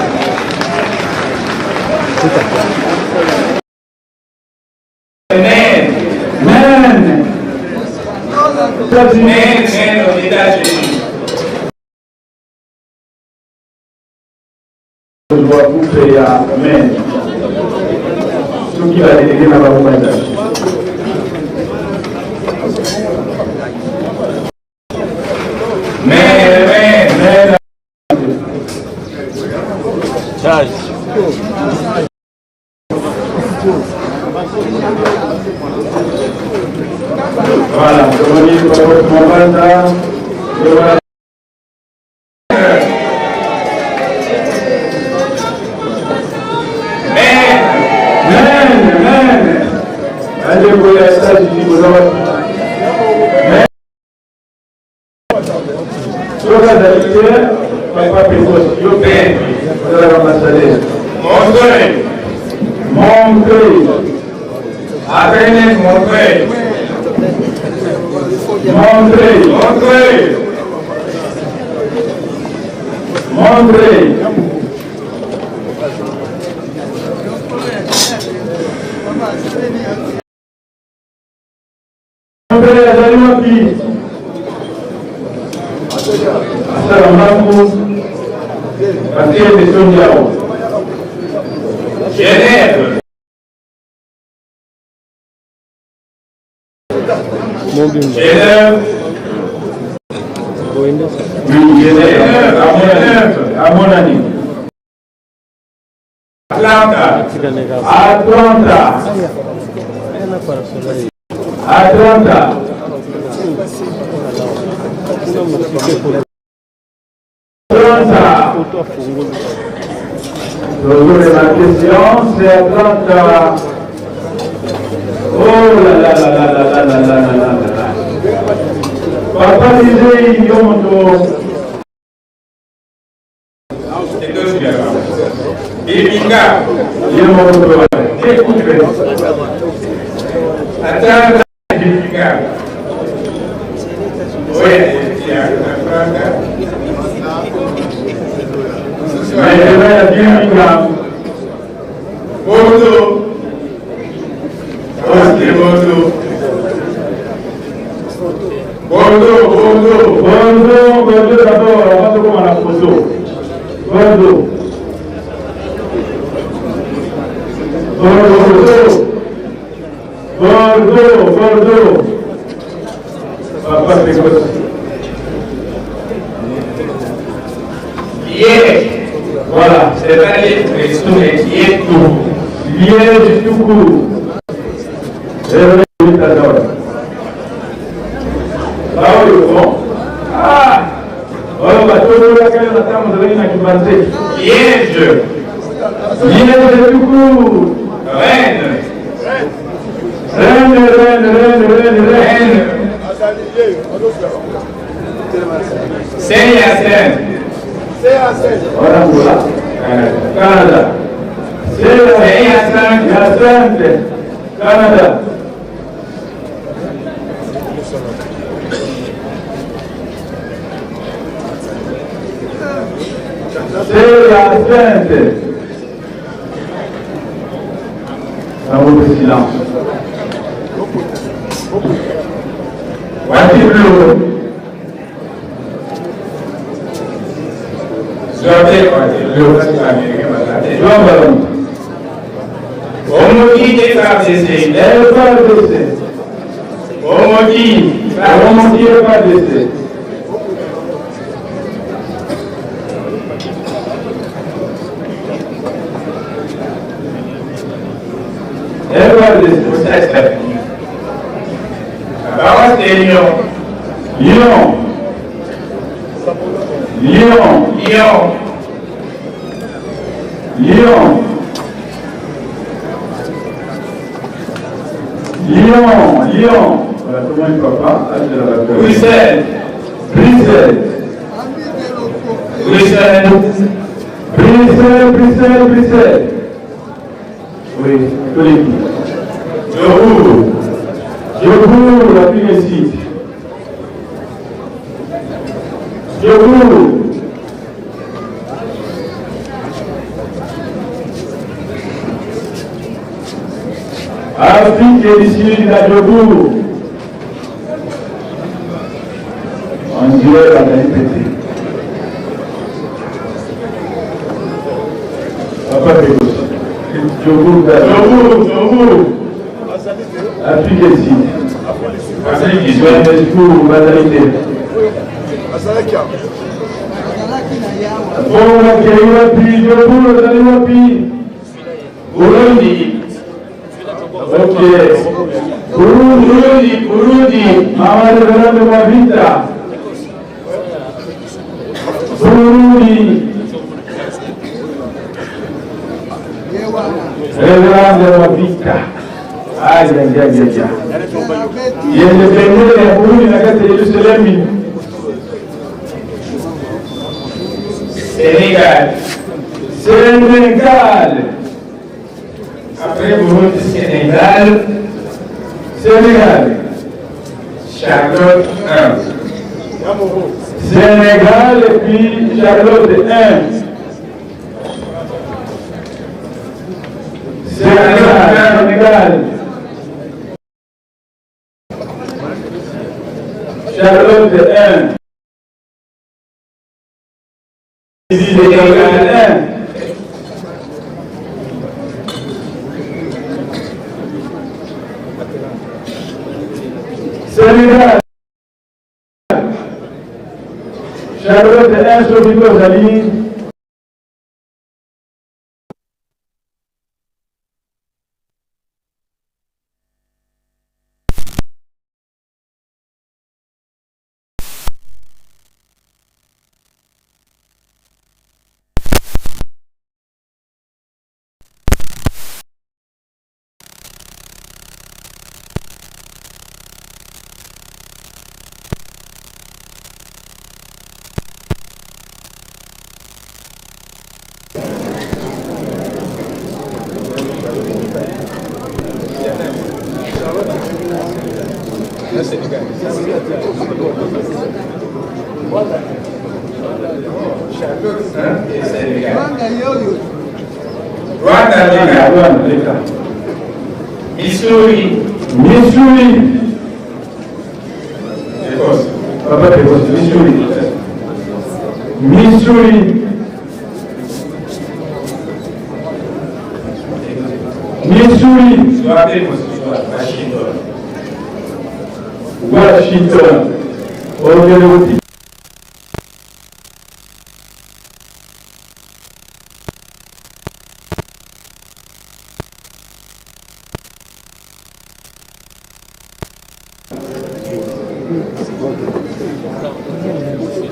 Amen. Amen. Amen, amen aux États-Unis. Kozwa couple ya amen. Soki ba délégué na bango bazali. Amen, amen. Amen. Voilà, tomoni Papa Mabanda, et voilà. Amen. Amen, amen. Bandeko ya États-Unis boza wapi? Soki azali te, papa Pekos, yo mpe ozalaka ambassadeur. Montreuil. Montreuil. Avenue Montreuil. Montreuil. Montreuil. Montreuil. Montreuil azali wapi? Asala mbangu batelemi songi awa. Genève. Genève. Oui, Genève, amonani. Amonani. Atlanta. Atlanta. Atlanta. Atlanta. Toujours la question, c'est Atlanta. Oh là là là là là là là là là là là. Papa Lisei yo moto. Ibinga. Ye moto. Écoute. Atlanta. Ibinga. Oui, Atlanta. Maendeleo ya Birmingham. Bordeaux. Ok, Bordeaux. Bordeaux, Bordeaux. Bordeaux, Bordeaux d'abord, avant de voir la photo. Bordeaux. Bordeaux. Bordeaux, Bordeaux. Papa, c'est quoi? Liège. Voilà. C'est pas Liège, mais Liège tout court. Liège tout court. Baoyo bon. Ah! Oyo batololaka yo na ntango ozalaki na kimbanzeki. Liège. Liège tout court. Rennes. Rennes, Rennes, Rennes, Rennes, Rennes. Rennes. Saint-Hyacinthe. Voilà, voilà. Canada. Saint-Hyacinthe. Hyacinthe. Canada. Saint-Hyacinthe. Un mot de silence. Waterloo. Zote Waterloo, américain, Jean Ballon. Omoki FARDC. FARDC. Omoki. Omoki FARDC. FARDC. La paroisse de Lyon. Lyon. Lyon. Lyon. Lyon. Lyon. Lyon. Voilà, tout le monde papa. Bruxelles. Bruxelles. Bruxelles. Bruxelles, Bruxelles, Bruxelles. Oui, tous les Jobourg. Jobourg, la Tunisie. Jobourg. Afrique du Sud na Jobourg. On dirait bazali pete. Papa Pekos. Jobourg, Jobourg, Jobourg. Afrique du Sud. Johannesburg, bazali te. Bongo bakei wapi? Jobourg ozali wapi? Burundi. Ok. Burundi, Burundi, Burundi. Mama Reverend Mwavita. Burundi. Reverend Mwavita. Aïe, aïe, aïe, aïe. Yende bendele ya Burundi na kati ya Yerusalemi. Sénégal. Sénégal. Après Burundi, Sénégal. Sénégal. Charlotte 1. Sénégal et puis Charlotte 1. Sénégal, Sénégal. Charlotte 1. Sénégal 1. Sénégal. Charlotte 1 soki tozali Rwanda, Missouri. Missouri. Écosse. Papa Écosse, Missouri. Missouri. Missouri. Washington. Washington. Ok,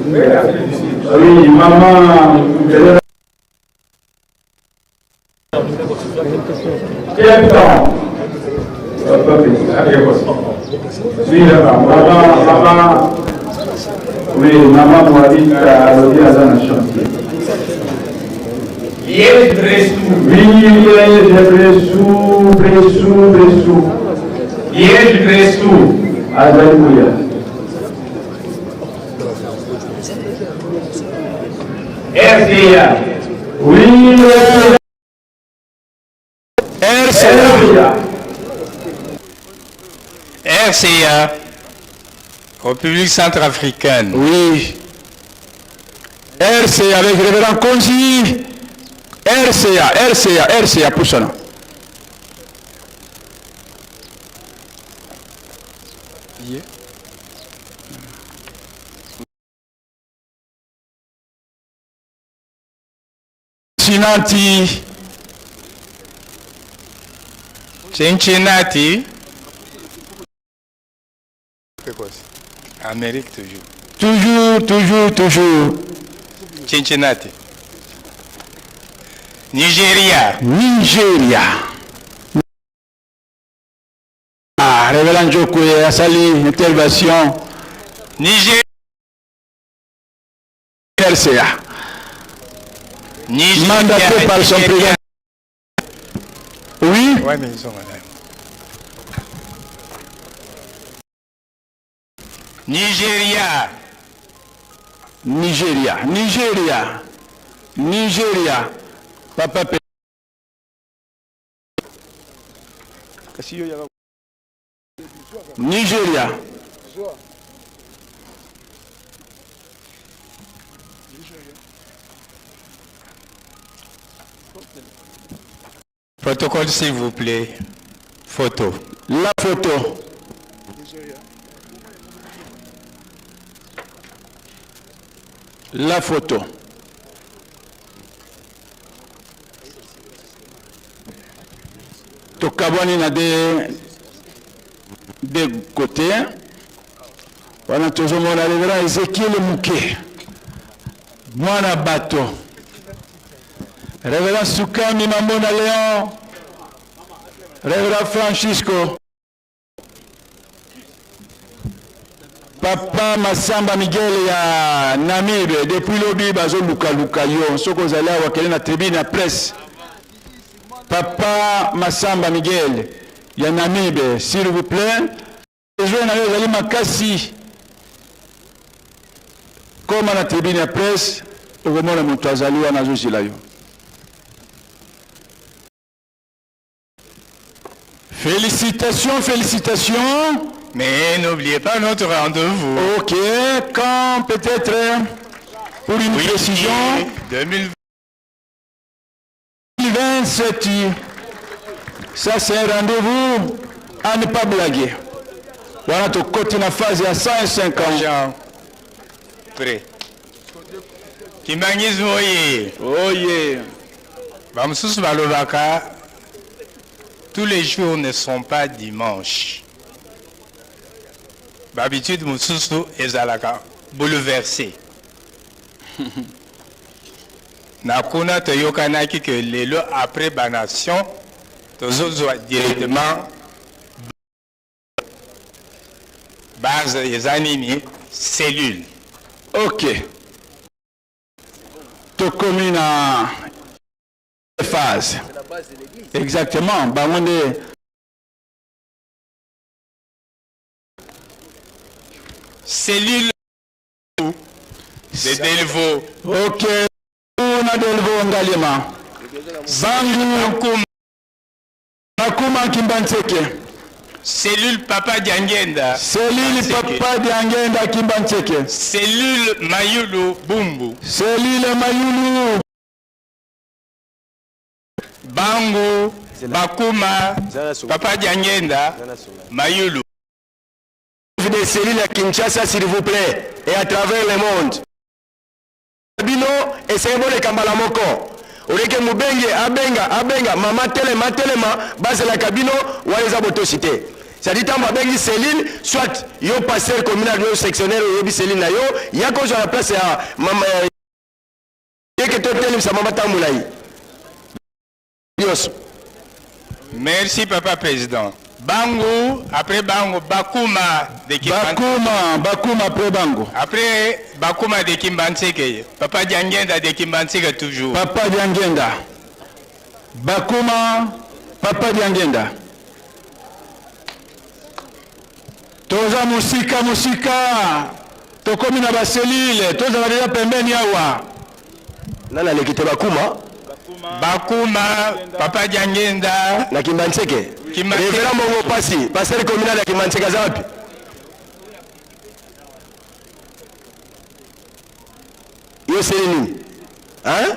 Oui, maman. Cape Town. Oui, maman, maman. Oui, maman Moabit alobi aza na chantier. Liège Bressou. Oui, Liège Bressou, Bressou, Bressou. Liège Bressou. Azali koya. RCA. Oui, RCA. RCA. République centrafricaine. Oui. RCA avec révérend Konzi. RCA, RCA, RCA, Poussana. Yeah. Cincinnati. Cincinnati. Amérique toujours. Toujours, toujours, toujours. Cincinnati. Nigeria. Nigeria. Ah, Révérend Djokwe asali intervention. Niger. RCA. Nigeria. Mandaté par son président. Oui. Ouais, mais ils sont malades. Nigeria. Nigeria, Nigeria, Nigeria, papa pe Nigeria. Protocole, s'il vous plaît. Photo. La photo. La photo. Tokabwani na de de côté. Wana tozomona révérend Ezekiel Muke. Mwana bato. Révérend Sukami Mambona Léon. Révérend Francisco. Papa Massamba Miguel ya Namibe depuis lobi bazolukaluka yo soki ozali awa kende na tribune ya presse. Papa Massamba Miguel ya Namibe s'il vous plaît besoin na yo ezali makasi koma na tribune ya presse okomona moto azali wana azozila yo. Félicitations, félicitations. Mais n'oubliez pas notre rendez-vous. Ok, quand peut-être, pour une Oui, précision, 2027. 2027. Ça, c'est un rendez-vous à ne pas blaguer. Voilà, tu continues la phase à 150. Jean, prêt. Kimbanguisme oye. Oye. Bamosusu balobaka tous les jours ne sont pas dimanche. Babitude mosusu ezalaka bouleversé. Na kuna toyokanaki que lelo après ba nation tozozwa directement base eza nini cellule. Ok. Tokomi na phase. Exactement, bango nde cellule de Delvaux. Ok, na Delvaux Ngaliema. Bangu Bakuma Kimbanseke. Cellule Papa Diangenda. Cellule Papa Diangenda Kimbanseke. Cellule Mayulu Bumbu. Cellule Mayulu. Bangu Bakuma Papa Diangenda Mayulu. Des cellules à Kinshasa s'il vous plaît et à travers le monde. Bino esenge boleka mbala moko oleke mubenge abenga abenga mama telema telema bazelaka bino wana eza botosi te. C'est-à-dire ntango babengi cellule soit yo pasteur communal yo sectionnaire oyebi cellule na yo ya kozwa na place ya mama yeke totelemisa mama tambola ye nyonso. Merci papa président. Bangu après Bangu Bakuma de Kimbanseke. Bakuma, Bakuma après Bangu. Après Bakuma de Kimbanseke, papa Diangenda de Kimbanseke toujours. Papa Diangenda. Bakuma, papa Diangenda. Toza musika musika. Tokomi na ba cellule, tozala deja pembeni awa. Nani aleki te Bakuma? Bakuma, papa Diangenda. Na Kimbanseke. Kimbanseke. Révérend Mongo Pasi, pasteur communal ya Kimbanseke aza wapi? Yo seli nini? Hein?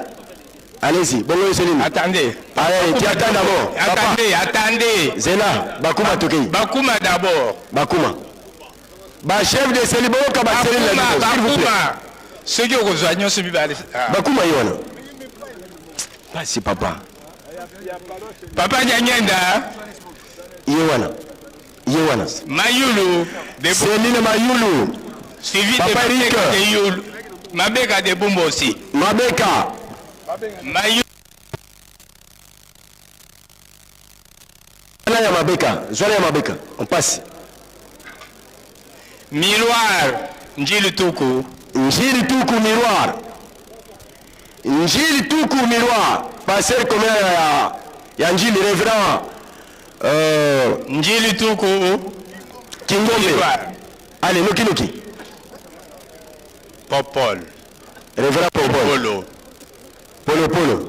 Allez-y, bongo yo seli nini? Attendez. Allez, tu attends d'abord. Papa. Attendez, attendez. Zela, Bakuma tokei. Bakuma d'abord. Bakuma. Ba chef de cellule boyoka ba cellule na Bakuma, bino, s'il vous plaît. Bakuma. Soki okozwa nyonso mibale. Ah. Bakuma ye wana. Pasi papa. Papa Diangenda. Ye wana. Ye wana. Mayulu. De Cellule Mayulu. Suivi Papa de Eric. Mabeka de Yulu. Mabeka de Bumbo aussi. Mabeka. Mayulu. Zwana ya Mabeka. Zwana ya Mabeka. On passe. Miroir. Njili Tuku. Njili Tuku Miroir. Njili Tuku Miroir. Pasteur communal ya, ya Njili, révérend Njili Tuku Kingombe. Miroir. Allez, Noki Noki. Popol. Révérend Popolo. Polo Polo.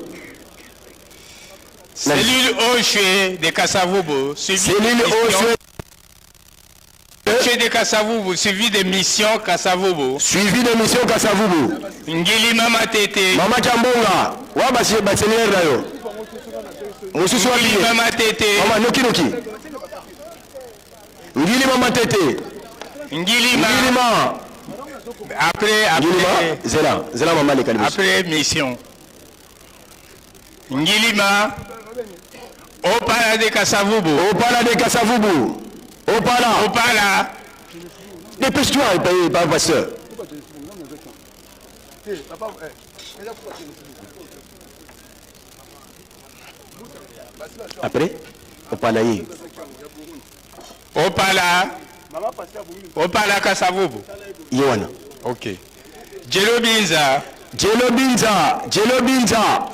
Cellule Oshwe de Kasavubu. Cellule Oshwe. Oshwe de Kasavubu, suivi de Mission Kasavubu. Suivi de Mission Kasavubu. Ngilima Matete. Mama Chambonga. Wa basi baselier na yo. Mosusu wapi? Ngilima Matete. Mama noki noki. Ngilima Matete. Ngilima. Ngilima. Après, après. Ngilima, zela, zela mama leka liboso. Après mission. Ngilima. Opala de Kasavubu. Opala de Kasavubu. Opala. Opala. Dépêche-toi, papa pasteur. Après, Opala ye. Opala. Opala Kasavubu. Ye wana. Ok. Jelo Binza. Jelo Binza. Jelo Binza.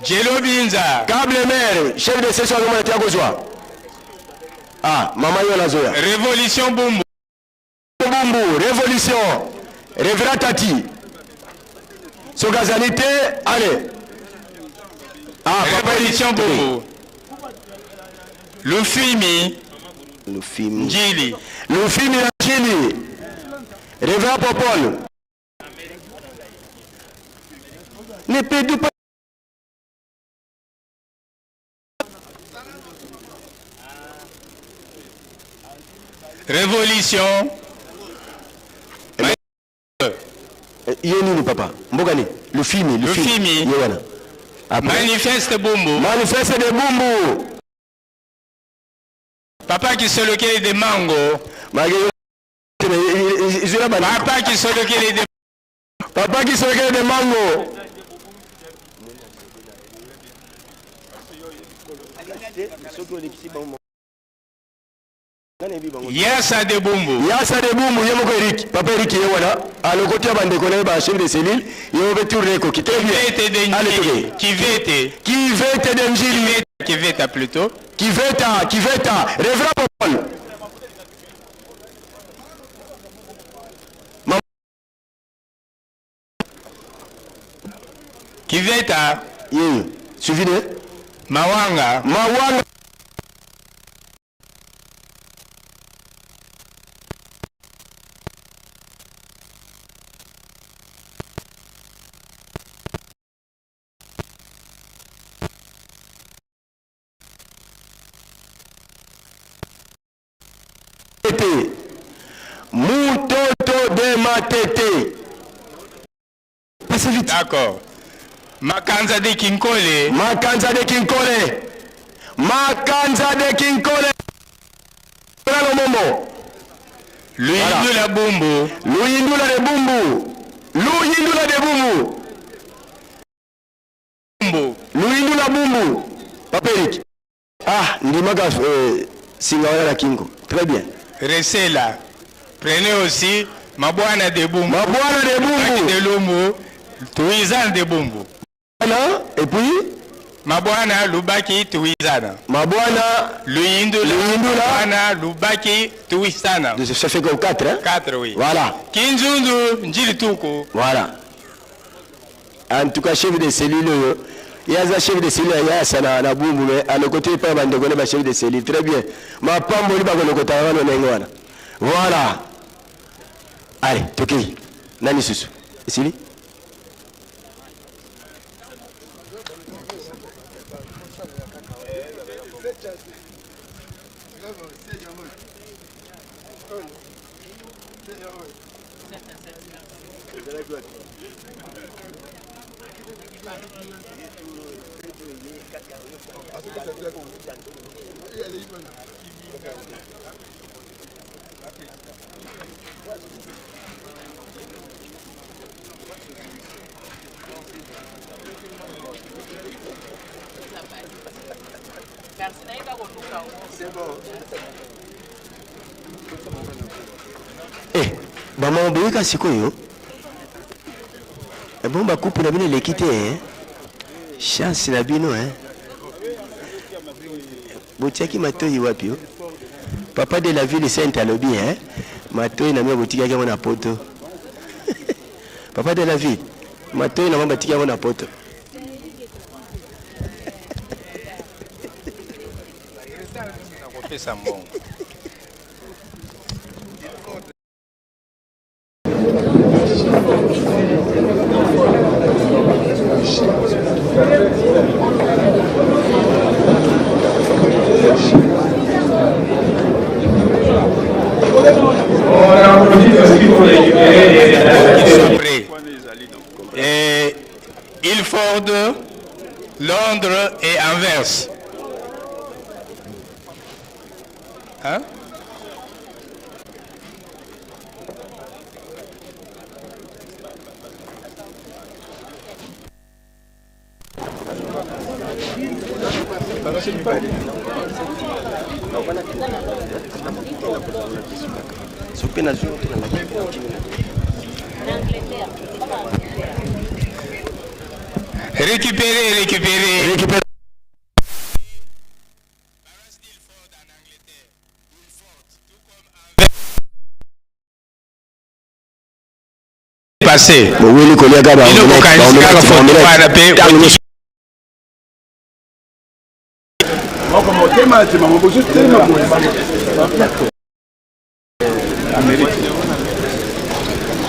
Jelo Binza. Câble mère, chef de session azomona te akozwa. Ah, mama yo nazoya. Révolution Bumbu. Bumbu, révolution. Révérend Tati. Soki azali te, allez. Ah, papa Révolution Bumbu. Lufimi. Lufimi. Njili. Lufimi na Njili. Révérend Popol. Ne perdu pas. Révolution. Ye nini papa? Mboka nini? Lufimi, Lufimi. Ye wana. Après. Manifeste Bumbu. Manifeste de Bumbu. Papa Kisolokele de Mango. Papa Kisolokele de Papa Kisolokele de Mango. Yasa de Bumbu. Yasa de Bumbu, ye moko Eric. Papa Eric ye wana. Alokoti ya bandeko na ye ba chef de cellule, ye moko tour ekoki. Très bien. Kivete de Allez, Njili. toke. Kivete. Kivete de Njili. Kiveta plutôt. Kiveta, Kiveta. Révérend Popol. Kiveta. Ye, suivi de Mawanga. Mawanga. Mutoto de Matete. Passez vite. D'accord. Makanza de Kinkole. Makanza de Kinkole. Makanza de Kinkole. Lomombo. Luyindula Bumbu. Luyindula de Bumbu. Luyindula de Bumbu. Bumbu. Luyindula Bumbu. Papa Eric. Ah, ndimaka singa wana na kingo. Très bien. Resela. Prenez aussi Mabwana de Bumbu. Mabwana de Bumbu. De Lumbu. Tuizan de Bumbu. Et puis Mabwana Lubaki Tuizana. Mabwana Luyindula. Luyindula. Mabwana Lubaki Tuizana. Ça fait comme 4 hein? 4 oui. Voilà. Kinzundu Njili Tuku. Voilà. En tout cas chef de cellule oyo ye aza chef de cellule ya yasa na, na Bumbu mais alokoti epai ya bandeko ne ba chef de cellule. Très bien. Mapamboli bakolokotaka wana ndenge wana. Voilà. Allez, tokei. Nani susu? Esili? Eh, bamama boyeka sikoyo ebongo bakupu na bino eleki te eh? Chance na bino eh? Botiaki matoi wapi yo? Papa de la ville sainte alobi eh? Matoi na bino botikaki yango na poto. Papa de la ville, matoyi na bango batiki yango na poto. Nakopesa mbongo. Et Ilford, Londres et Anvers. Hein? Récupérer, récupérer. Récupérer. Passé. Boweli koliaka ba Bino bokanisi kaka foto wana pe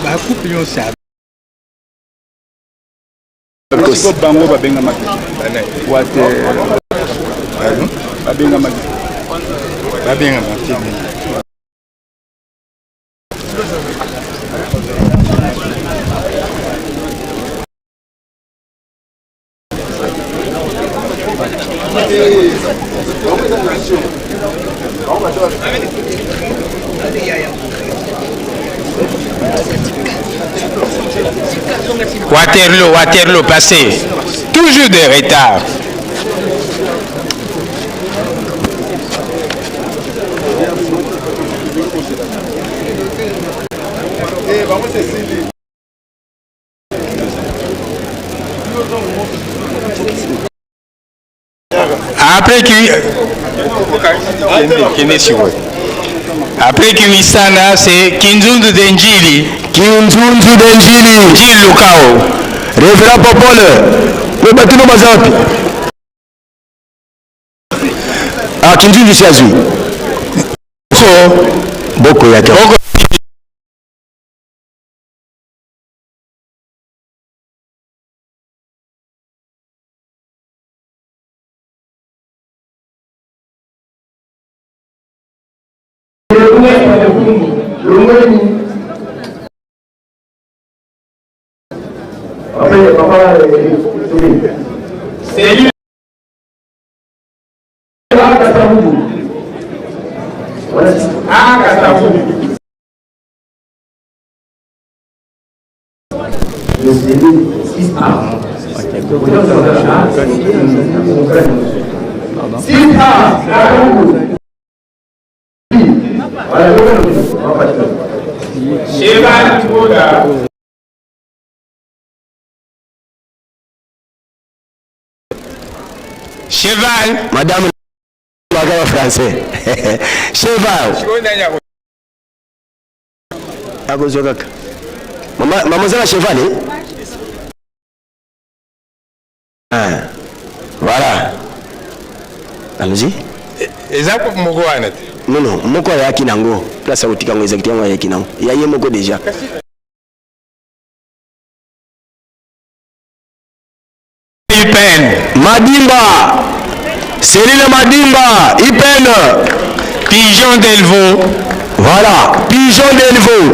bakupe nyonso ya bango babengamaki wate babengamaki babengamaki Waterloo, Waterloo, passé. Toujours des retards. Après qui Après Kiwisana, c'est Kinzunzu de Njili. Kinzunzu de Njili. Njili Lukao. Révérend Popole, le batino baza wapi? Ah, Kinzunzu si azwi. Boko ya Boko. C'est Cheval. Madame Bagaba français. Cheval. Akozwa kaka. Mama, mama oza na cheval eh? Ah. Voilà. Allons-y. Eza moko wana te. Non non, moko ayaki nango. Place akotika yango ezalaki yango ayaki nango. Ya ye moko déjà. IPN. Madimba. Cellule Madimba, IPN. Pigeon Delvaux. Voilà, Pigeon Delvaux.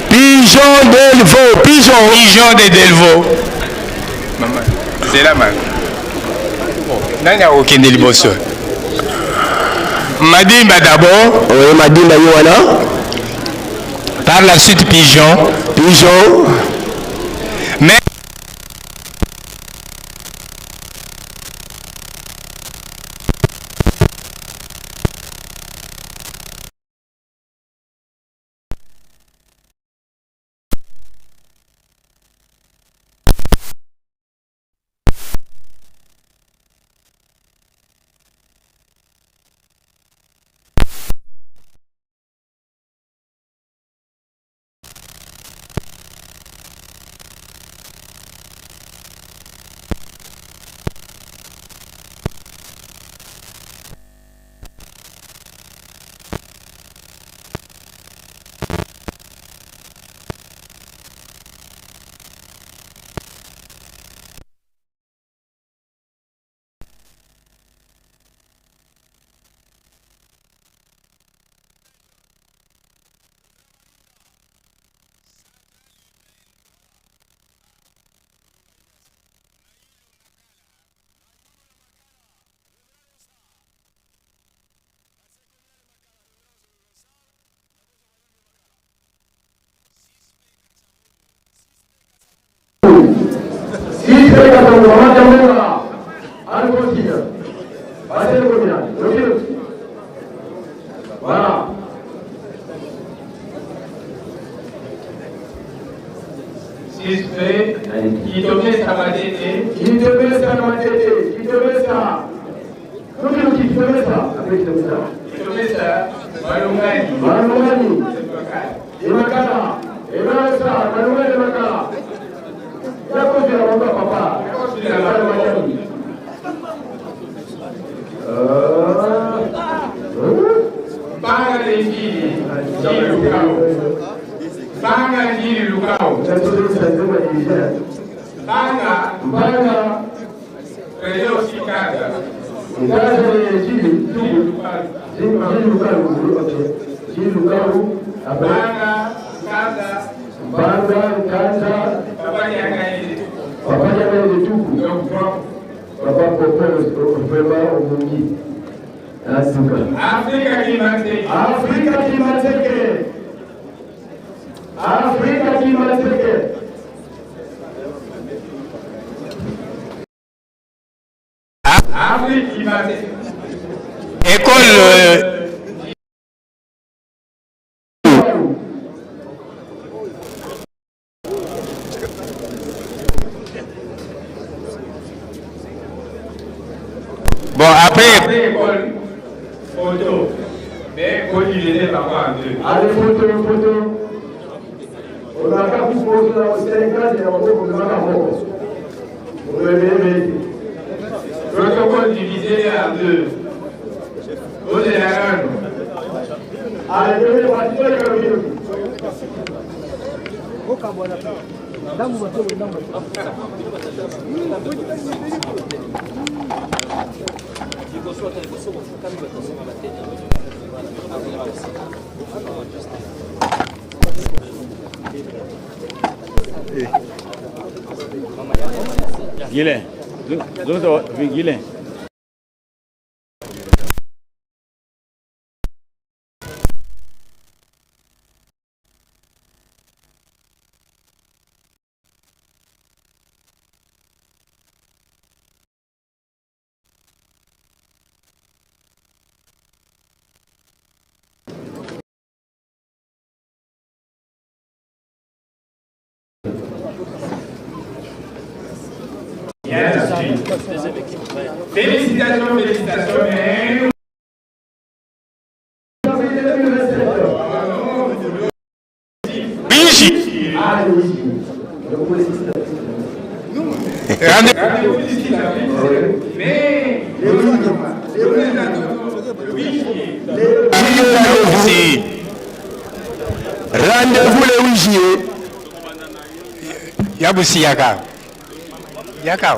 Pigeon Delvaux, Pigeon. Pigeon de Delvaux. Maman, c'est là man. Nani akokende liboso? Madimba d'abord. Oui, Madimba ye wana. Par la suite Pigeon. Pigeon. Mais Michel Kasongo, Mama Diambenga, Alphonsine, Basile Komina, Loki Voilà. Sispe, Kitomesa Matete. Kitomesa Matete, Kitomesa. Loki Loki, Kitomesa. Après Kitomesa. Kitomesa, Malungani. Malungani. Emakala. Emakala, Malungani Emakala. Yakozela bango papa. Banga Njili, Njili Lukao. Banga Njili Lukao. Banga. Banga. Président aussi Kaza. Kaza Njili. Njili Lukao. Njili Lukao. Banga, Kaza. Banga, Kaza. Papa Diangaï. Papa Diangaï Tuku. Papa Popo, vraiment Omungi. Asuka. Afrika Kimateke. Afrika Kimateke. Afrika Kimateke. Afrika Kimateke. École. Bon, après. Après école, photo. Mais il faut diviser parfois en deux. Allez, photo, photo. On a qu'à vous poser dans le Sénégal, il y a un mot pour le Protocole divisé en deux. Allez, venez, on va Guilin. Guilin. Félicitations, félicitations, mais... Rendez-vous mais Rendez-vous le 8 juillet. Yabusi Yaka. Yaka.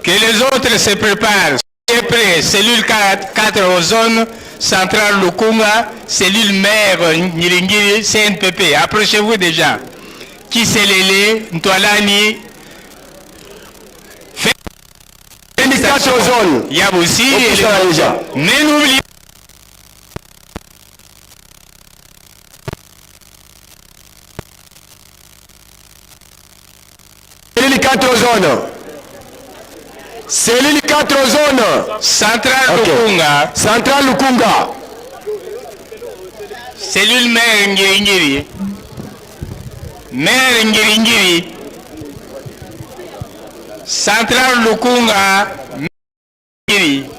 Que les autres se préparent. Soyez prêts. Cellule 4, 4 zone centrale Lukunga, cellule mère Nyiringiri, CNPP. Approchez-vous déjà. Kiselele, Ntwalani. Félicitations zone. Yaboussi. Mais n'oubliez Cellule 4 zones. Cellule 4 zones. Centrale okay. Lukunga. Centrale Lukunga. Cellule mère Ngiringiri. Mère Ngiringiri. Centrale Lukunga. Ngiringiri.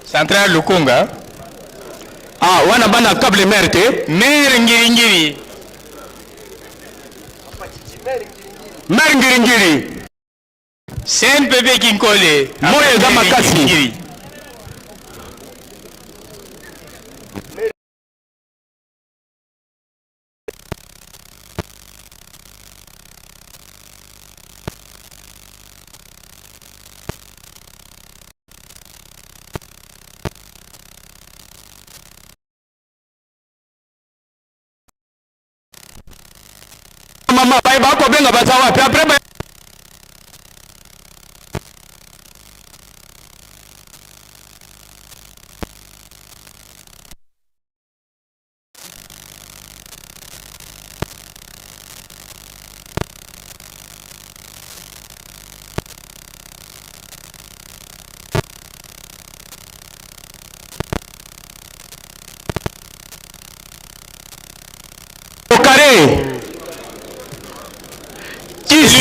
Centrale Lukunga. Ah, wana bana câble mère te. Mère Ngiringiri. Mère Ngiringiri. CNPP Kinkole. Moyo eza makasi. Mama baye bakobenga baza wapi après ba...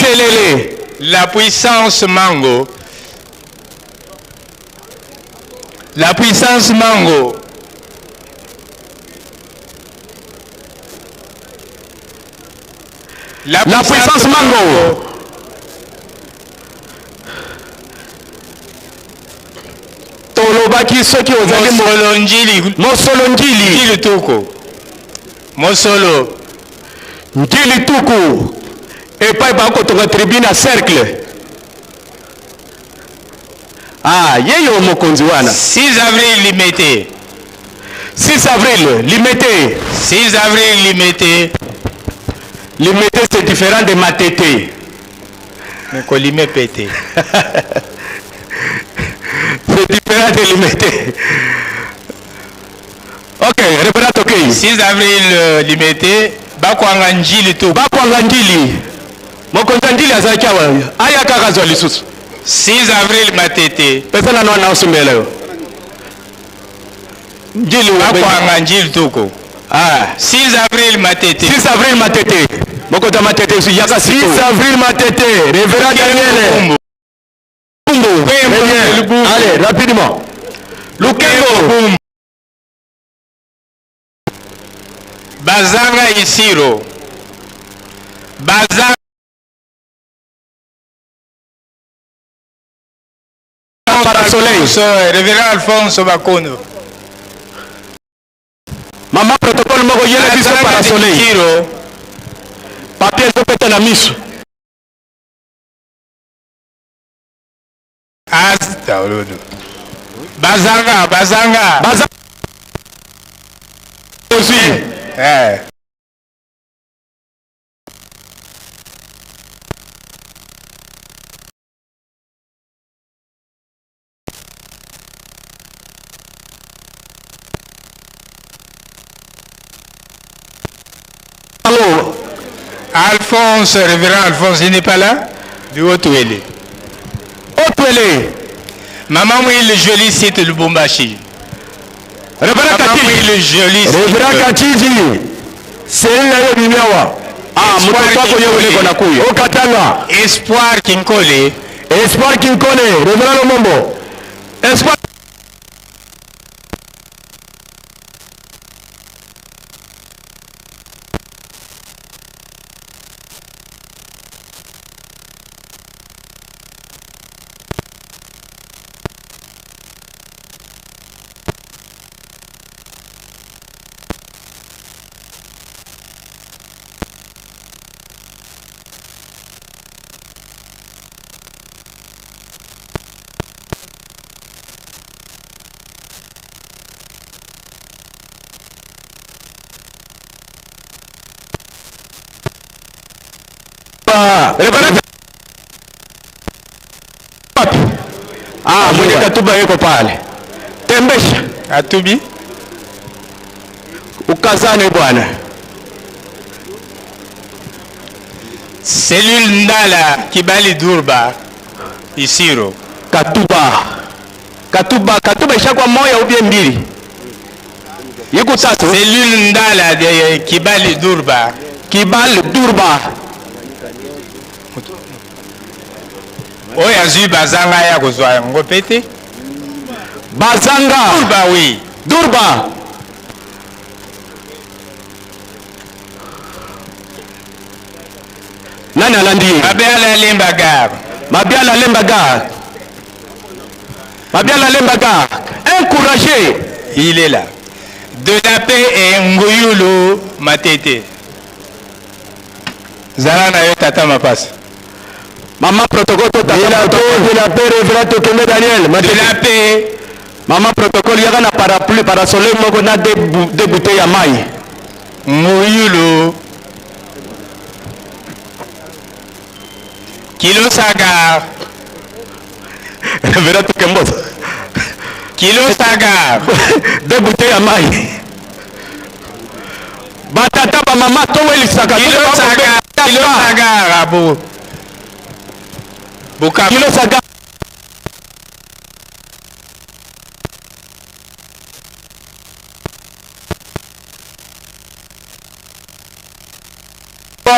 Nselele. La puissance Mango. La puissance Mango. La puissance Mango. Tolobaki soki ozali mosolo njili. Mosolo njili. Njili tuku. Mosolo. Njili tuku. Epai bakotonga tribune ya cercle. Ah, yeyo mokonzi wana. 6 avril Limete. 6 avril Limete. 6 avril Limete. Limete c'est différent de Matete. Mais kolime pete. C'est différent de Limete. Ok, révérend Tokei. 6 avril Limete, Bakwanga Njili tu. Bakwanga Njili. Mokonzi ya Njili azalaki awa. Aya kaka azwa lisusu. 6 avril Matete. Pesa nanu wana osombela yo. Njili Bakwanga Njili tuko. Ah. 6 avril Matete. 6 avril Matete. Mokonzi ya Matete yaka sikoyo. 6 avril Matete, révérend Daniel. Lumbu. Allez, rapidement. Lukembo. Bazanga Isiro. Bazanga Parasoleil. Révérend Alphonse Bakono. Mama protocole moko yela biso parasoleil. Isiro. Papier ezopeta na miso. Bazanga, bazanga. Bazanga. Ozwi. Eh. Allo. Alphonse, révérend Alphonse, il n'est pas là? Du Haut-Ouélé. Haut-Ouélé. Maman oui, le joli site Lubumbashi. Révérend Maman Katiji. oui, le joli site. Révérend Katiji. Selile na yo ebimi awa. Ah, moto wako ye uleko na kuya. Okatanga. Espoir Kinkole. Espoir Kinkole. Révérend Lomombo. Espoir Révérend Wapi? Ah, mwenye katuba yuko pale. Tembesha. Atubi. Ukazane bwana. Cellule Ndala, Kibali Durba, Isiro. Katuba. Katuba, Katuba ishakuwa moya ubie mbili. Yuko tatu. Cellule Ndala de Kibali Durba. Kibali Durba. Oyo azwi bazanga ya kozwa yango pe te. Bazanga. Durba oui. Durba. Nani alandi ye? Mabiala Lemba Gare. Mabiala Lemba Gare. Mabiala Lemba Gare. Encouragé. Il est là. De la paix et Nguyulu Matete. Zala na yo tata mapasa. Mama protocole to tata De la paix, de la paix, révérend Tokende Daniel. De la paix. Mama protocole yaka na parapluie parasoleil moko na deux bouteilles ya mai. Nguyulu. Kilo Sagar. Révérend Tokemboso. Kilo Sagar. Deux bouteilles ya mai. Batata ba mama towelisaka. Kilo Sagar. Kilo Sagar abu. Bukavu. Kilo Sagar.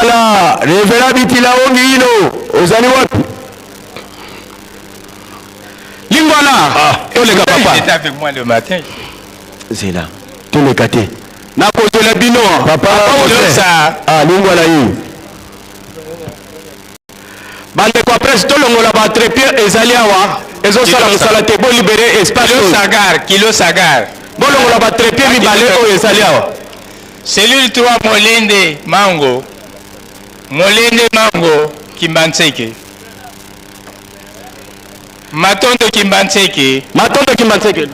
Lingwala, Reverend Bitila Ongi Ino, ozali wapi? Lingwala, ah, toleka papa. Il était avec moi le matin. Zela, toleka te. Nakozela bino. Papa, Kilosa. Ah, Lingwala ye. Bandeko ya presse, tolongola ba trépied ezali awa, ezosala mosala te, bolibere espace. Kilo Sagar, Kilo Sagar. Bolongola ba trépied mibale oyo ezali awa. Cellule 3 Molende Mango. Molende Mango Kimbanseke. Matondo Kimbanseke. Matondo Kimbanseke.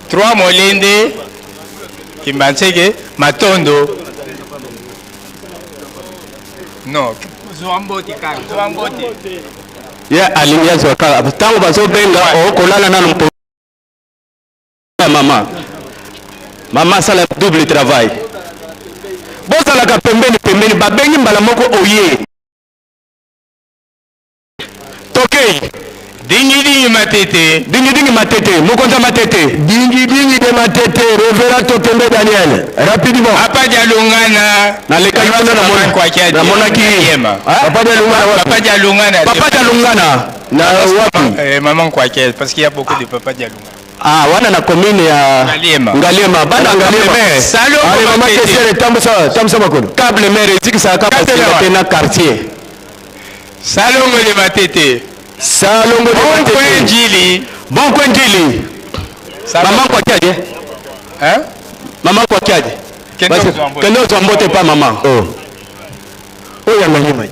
Trois Molende Kimbanseke Matondo. Non, Zwa mbote kaka, zwa mbote. Ye alingi azwa kaka ntango bazobenga okolala nano mpo ya mama mama asala double travail. Bozalaka pembeni pembeni, babengi mbala moko oye tokei. Dingi dingi Matete. Dingi dingi Matete, mokonzi ya Matete. Dingi dingi de Matete, Reverend Tokembe Daniel. Rapidement. Papa Dialungana. Nalekaki kuna namonaki. Papa Dialungana wapi? Papa Dialungana. Papa Dialungana. Na wapi? Eh, maman Kwakel, parce qu'il y a beaucoup de Papa Dialungana. Ah, wana na commune ya Ngaliema. Ngaliema, bana Ngaliema. Salongo Allez, maman Matete. Kessere, tambusa, tambusa makolo. Câble mère ezikisaka basinga te na quartier. Salongo de Matete. Salongo de Bon Matete. coin Njili. Bon coin Njili. Maman Kwakiaje? Hein? Maman Kwakiaje? Kende ozwa mbote. Kende ozwa mbote pa mama. Oh. Oyo ya Ngaliema.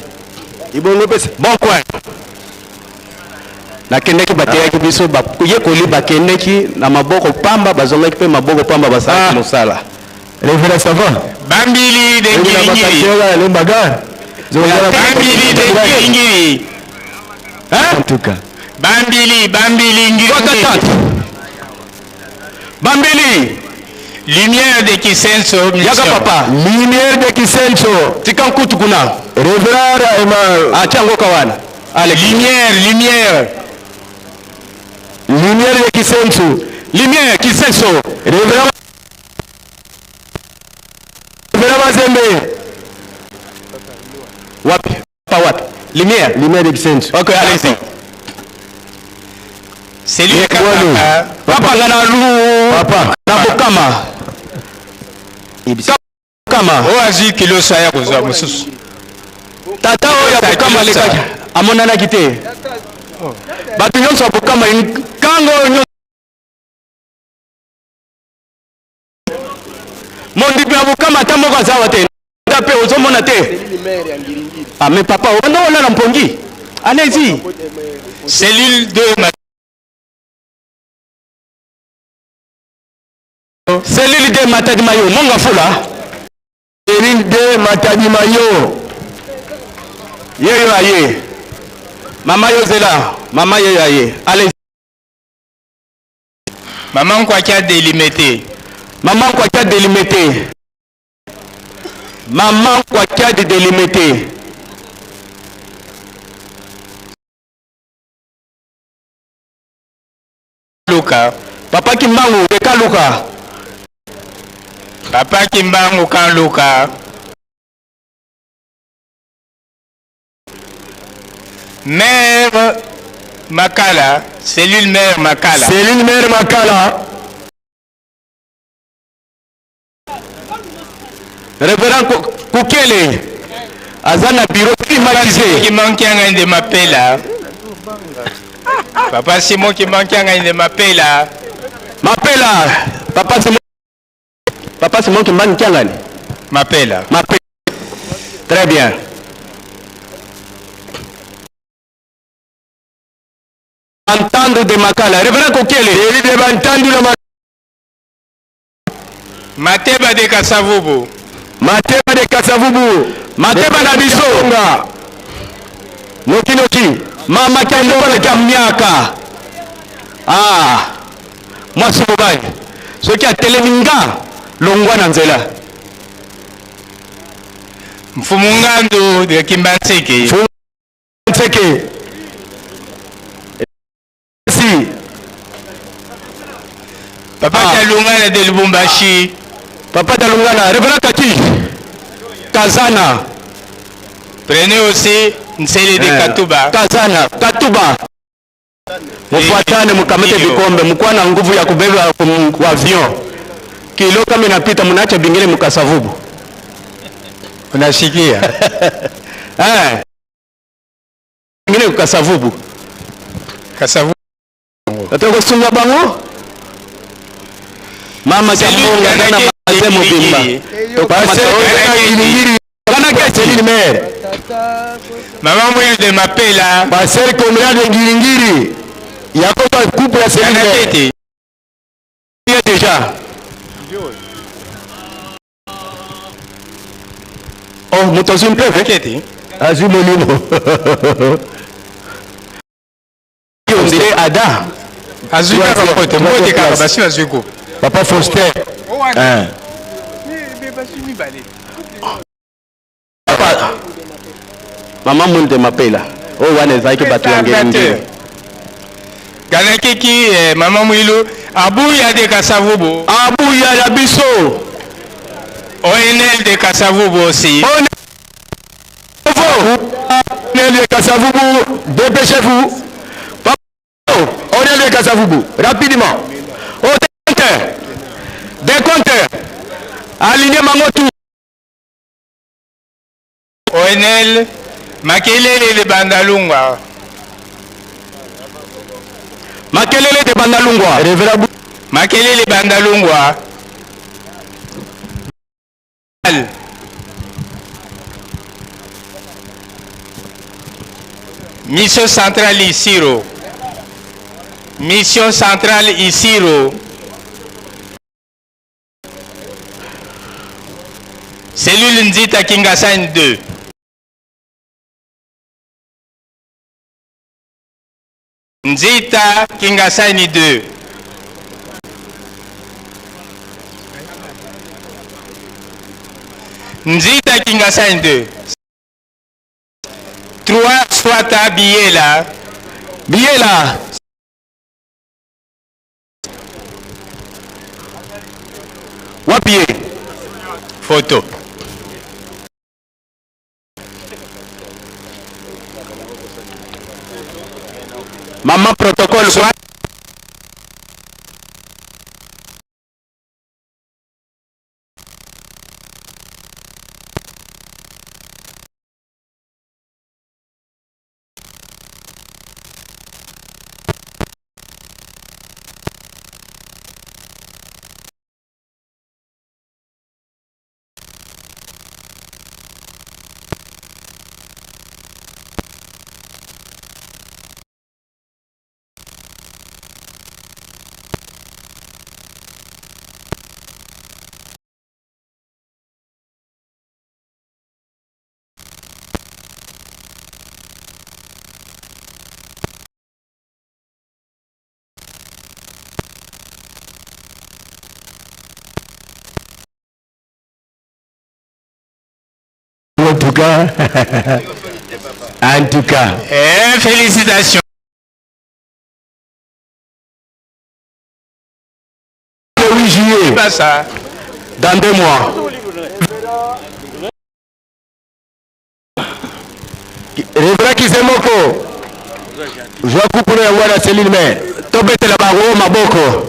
Ibongo pesa. Bon coin. Nakendeki bateyaki biso yekoli bakendeki na maboko pamba, bazongaki mpe maboko pamba, basalaki mosala. Révérend, ça va? Bambili de Ngiringiri. Lembaga. Bambili de Ngiringiri. En tout cas. Bambili, Bambili Ngiringiri. Bambili. Lumière de Kisenso. Yaka papa. Lumière de Kisenso. Tika nkutu kuna. Révérend Emma. Atia ngoka wana. Allez. Lumière, lumière. Lumière de Kisenso. Lumière Kisenso. Révérend Révérend Mazembe. Wapi? Pa wapi? Lumière. Lumière de Kisenso. Ok, allez-y. C'est lui Papa. Papa ngana lu. Papa. Na bokama. Bokama. Oyo azwi kilo saya kozwa mosusu. Tata oyo ya bokama alekaki amonanaki te. Bato nyonso ya bokama nkango oyo nyonso. Mondimi ya bokama ata moko aza awa te. Ata mpe ozomona te. Ah mais papa, obanda olala mpongi. Allez-y. Cellule 2 Cellule 2 Matadi Mayo, Monga Fula. Cellule 2 Matadi Mayo. Yeyo aye. Mama Yozela, mama yeyo aye. Allez. Maman Kwakia délimité. Maman Kwakia délimité. Maman Kwakia délimité. Luka. Papa Kimbangu de Kaluka. Papa Kimbangu Kaluka. Mère Makala, cellule mère Makala. Cellule mère Makala. Révérend Kukele. Aza na bureau climatisé. Qui manque un de Mapela. Papa Simon qui manque un de Mapela. Mapela. Papa Simon. Papa Simon qui manque un. Mapela. Mapela. Très bien. Bantandu de Makala. Révérend Kukele. Cellule de Bantandu de Makala. Mateba de Kasavubu. Mateba de Kasavubu. Mateba na biso. Noki noki. Mama Kiambola kia miaka. Ah. Mwasi mobali. Soki atelemi nga longwa na nzela. Mfumu Ngandu de Kimbanseke. Mfumu Nseke. Papa ah. Talungana de Lubumbashi. Papa Talungana, Révérend Kati. Kazana. Prenez aussi Nsele de eh, Katuba. Kazana, Katuba. Mufuatane mukamate vikombe, mkuwa na nguvu ya kubeba kwa avion. Kilo kama inapita mnaacha bingine mkasavubu. Unashikia? Eh. Ngine kukasavubu. Kasavubu. Nataka kusunga bango. Mama Chambonga na maze mobimba. Kana kete ni maire. Mama Mwilu de Mapela. Pasteur communal de Ngiringiri. Yakoba couple ya Céline. Kete. Déjà. Oh, moto azwi mpeve Kete. Azwi molimo. On dirait Ada. Azwi kaka mbote, mbote kaka basi bazwi ko. Papa Faustin. Hein. Mama Mwinde Mapela. Oh, wana ezalaki bato ya ngenge. Ganakiki eh, Mama Mwilu Abuya de Kasavubu. Abuya ya biso. ONL de Kasavubu aussi. ONL de Kasavubu, dépêchez-vous. ONL de Kasavubu, rapidement. Au décompteur. Décompteur. Alignez mango tout. ONL Makelele de Bandalungwa. Makelele de Bandalungwa. Révérend Makelele Bandalungwa. Mission centrale Isiro. Mission centrale Isiro. Cellule Nzita Kingasani 2. Nzita Kingasani 2. Nzita Kingasani 2. 3 Swata Biela. Biela. Wapi ye? Photo. Maman protocole. Soit En tout cas, en tout cas. Eh, félicitations. Le 8 juillet. Pas ça. Dans 2 mois. Révérend Kizemoko. Zwa couple ya wana cellule mère. Tobetela bango maboko.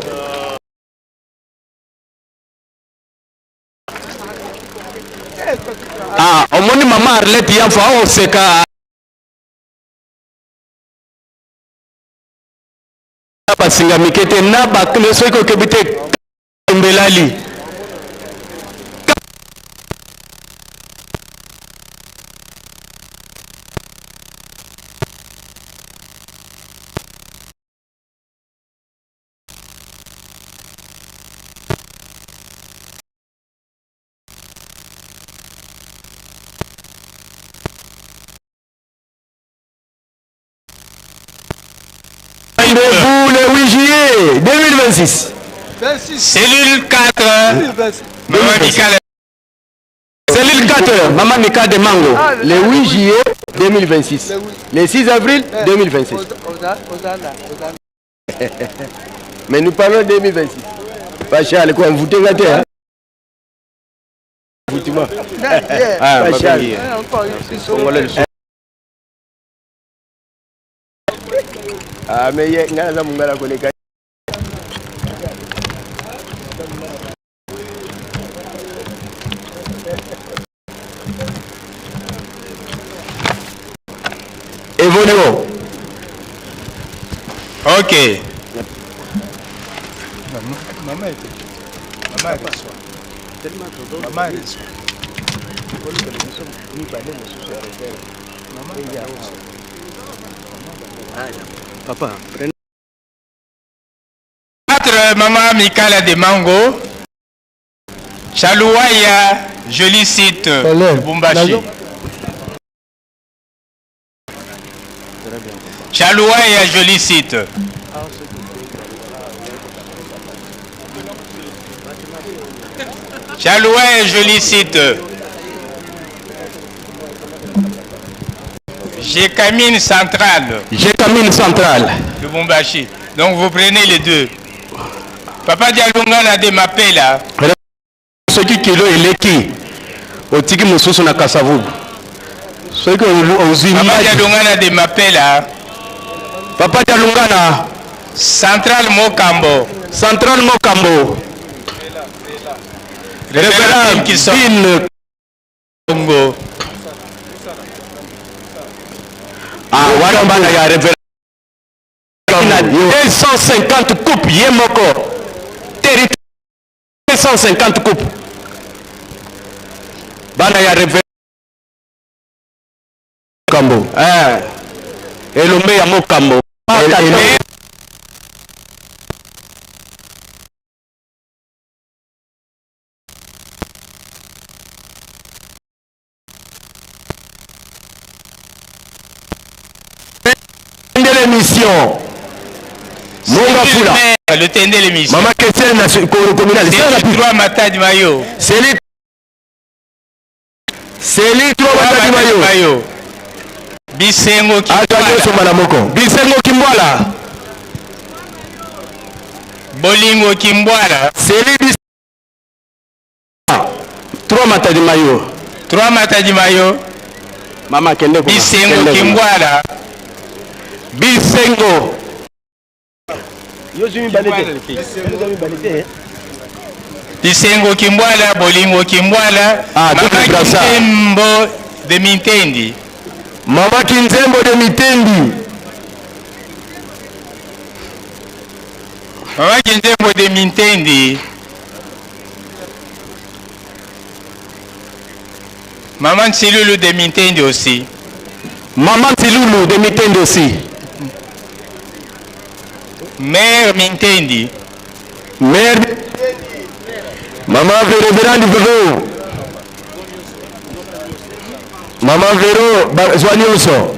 Ah, omoni mama Arlette Yamfo aoseka basinga mike te na bakle soki okebi te mbelali. Rendez-vous le 8 juillet 2026. Cellule 4, Maman Mikala. Cellule 4, Maman Mika de Mango. Le 8 juillet 2026. Le 6 avril 2026. Mais nous parlons 2026. Pachal ko envoûter nga te hein. Envoûtement. Ah, Pachal. Congolais. Ah mais ye nga naza mongala koleka. Evoluons. Ok. Papa, prenez. 4 Maman Mikala de Mango. Chalouaya, joli site, Lubumbashi. Chalouaya, joli site. Chalouaya, joli site. Gécamine centrale. Gécamine centrale. Lubumbashi. Donc vous prenez les deux. Papa Dialungana de Mapela. Soki kilo eleki otiki mosusu na Kasavubu. Soki ozwi Papa Dialungana de Mapela. Papa Dialungana. Central Mokambo. Central Mokambo. Révérend Bin Congo. Ah, wana bana ya révérend na 250 coupe ye moko territoire 250 coupe bana ya révérend Mokambo eh elombe ya Mokambo. Tendele mission. Monga Fula. Le Tendele mission. Maman Kessel na communal. C'est trois Matadi Mayo. C'est lui. C'est lui trois Matadi Mayo. Mayo. Bisengo Kimbwala. moko. Bisengo Kimbwala. Bolingo Kimbwala. C'est lui Trois Matadi Mayo. Trois Matadi Mayo. Mama kende kuna. Bisengo Kimbwala. Bisengo. Bisengo Kimbwala, Bolingo Kimbwala, ah, Mama Kinzembo de Mintendi. Mama Kinzembo de Mitendi. Mama Kinzembo de Mintendi. Maman Nsilulu de Mintendi aussi. Maman Nsilulu de Mitendi aussi. Mère Mintendi. Mère Maman Révérende Vero. Maman Vero, zwa nyonso.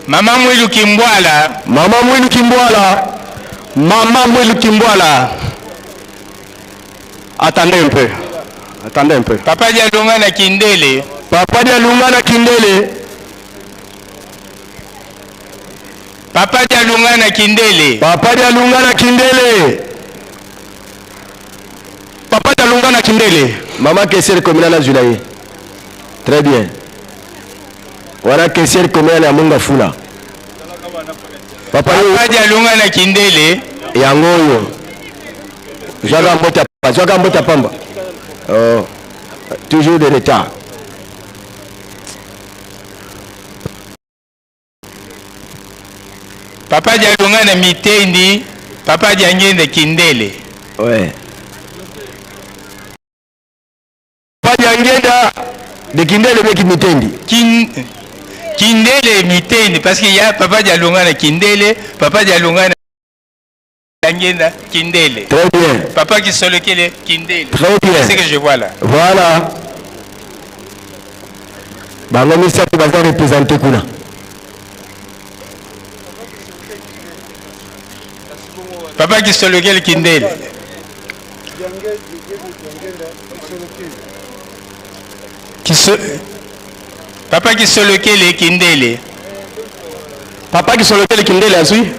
Maman Mwilu Kimbwala. Maman Mwilu Kimbwala. Maman Mwilu Kimbwala. Attendez un peu. Attendez un peu. Papa Dialunga na Kindele. Papa Dialunga na Kindele. Papa Dialunga na Kindele. Papa Dialunga na Kindele. Papa Dialunga na Kindele. Maman caissière communale azwila ye. Très bien. Wana caissière communale ya Monga Fula. Papa, Papa Dialunga na Kindele. Yango oyo. Zwaka mbota, zwaka mbota pamba. Oh. Toujours de retard. Papa Dialunga na Mitendi, Papa Diangende Kindele. Ouais. Papa Diangenda de Kindele beki Mitendi. Kin, Kindele Mitendi parce qu'il y a Papa Dialunga na Kindele, Papa Dialunga na Diangenda Kindele. Très bien. Papa Kisolokele Kindele. Très bien. C'est ce que je vois là. Voilà. Bango misato baza représenter kuna. Papa Kisolokele Kindele. Kiso... Papa Kisolokele Kindele. Papa Kisolokele Kindele azwi.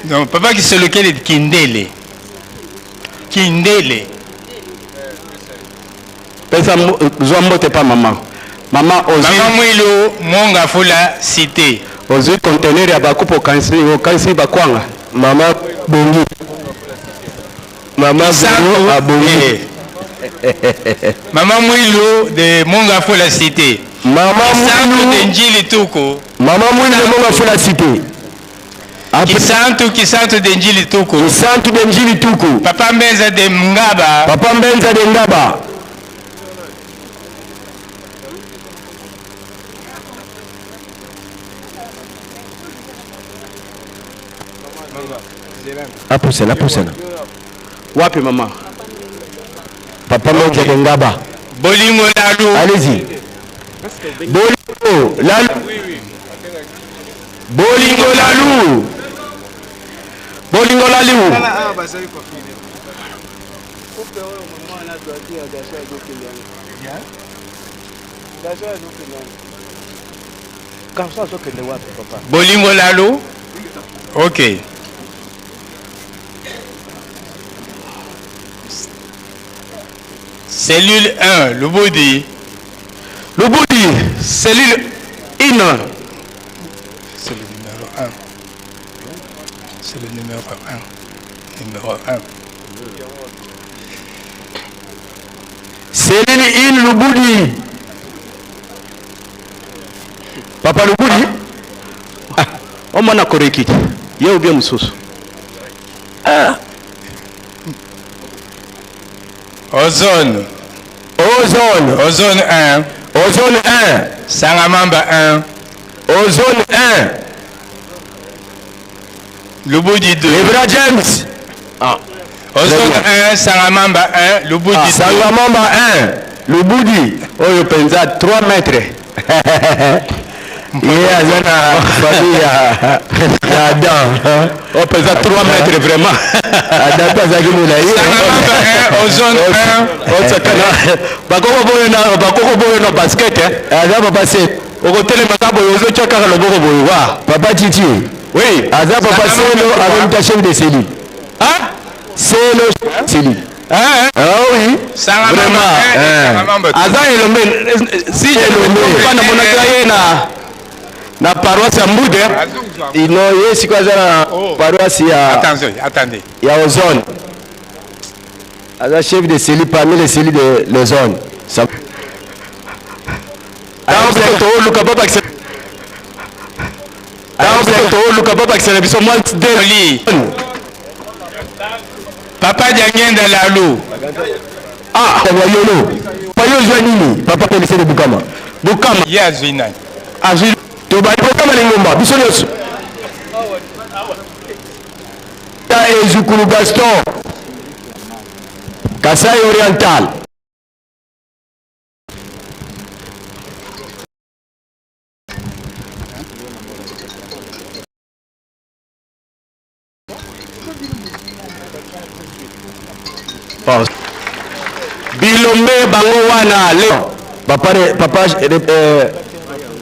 Non, papa Kisolokele Kindele. Kindele. Pesa zwa mbote pa mama. Mama ozwi Mama Mwilu Monga Fula cité. Ozwi conteneur ya bakupe okanisi okanisi bakwanga. Mama bongi. Mama Vero abongi. Eh. Mama Mwilu de Monga Fula cité. Mama Kisantu Mwilu de Njili Tuku. Mama Mwilu de Monga Fula cité. Kisantu Kisantu de Njili Tuku. Kisantu de Njili Tuku. Papa Mbenza de Ngaba. Papa Mbenza de Ngaba. Apusana, apusana. Wapi mama? Papa Mbenza de Ngaba. Bolingo Lalu. Allez-y. Bolingo Lalu. Bolingo Lalu. Bolingo Lalu. Bolingo Lalu. Ok. Cellule 1, Lubudi. Lubudi, cellule 1. C'est le numéro 1. C'est le numéro 1. Numéro 1. Cellule 1, Lubudi. Papa Lubudi. Ah, omona koreki. Ye ou bien mususu. Ah. Ozone. Ozone. Ozone 1. Ozone 1. Sangamamba 1. Ozone 1. Lubudi 2. Lebra James. Ah. Ozone 1, Sangamamba 1, Lubudi ah. 2. Sangamamba 1, Lubudi. Oyo penza 3 mètres. Ye aza na famille ya ya Adam. Oyo penza 3 mètres vraiment. Adam mpe azalaki molai. Sangamamba 1, Ozone 1. Otsakana bakoko boyo na bakoko boyo na basket eh. Aza papa se. Okotelema kaka boye ozotya kaka loboko boye wa. Papa Chichi. Oui. Aza papa Selo akomita chef de cellule. Ah? Selo cellule. Hein? Ah oui. Sangamamba 1 et Sangamamba 2. Aza elombe si Elombe. je namonaka ye na na paroisse ya Mbude. Non, ye sikoyo aza na paroisse ya Attendez, attendez. ya Ozone. Aza chef de cellule parmi les cellules de l'Ozone. Ça... Ntango toluka babakisa ntango toluka babakisa na biso mwa Oli. Papa Diangenda Lalu. Ah, Wayolo. Wayolo zwa nini? Papa policier de Bukama. Bukama. Ye azwi nani? Azwi tobali Bukama lingomba biso nyonso. Ya Ezukulu Gaston. Kasai Oriental. Bilombe bango wana le papa papa euh,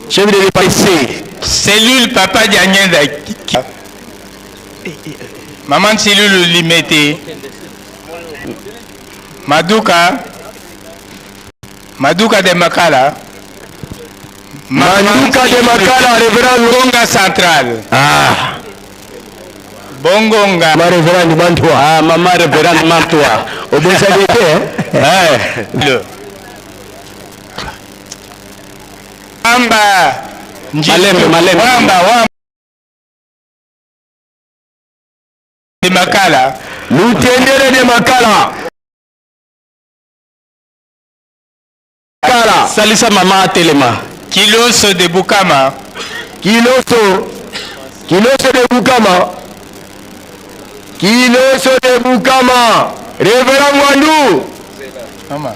chef de l'EPC cellule papa Diangenda maman cellule Limete Maduka Maduka de Makala Maduka de Makala révérend Bonga Central ah Bongonga Mama révérend Mantoa ah mama révérend Mantoa obosani te eh Le Wamba Malembe malembe Wamba Wamba de Makala Lutendere de Makala Kala salisa mama atelema Kiloso de Bukama Kiloso Kiloso de Bukama Kiloso de Bukama Révérend Ngwandu Mama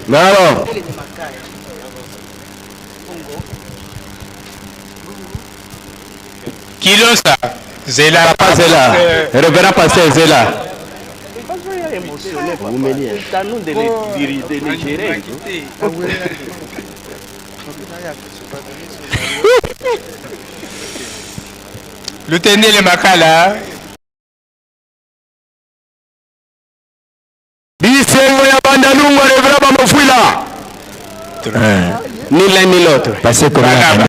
Nalo Kilosa Zela Papa Zela Révérend Pasteur Zela Lutendele Makala. Kisofuila. Ni l'un ni l'autre. Passez comme Voilà.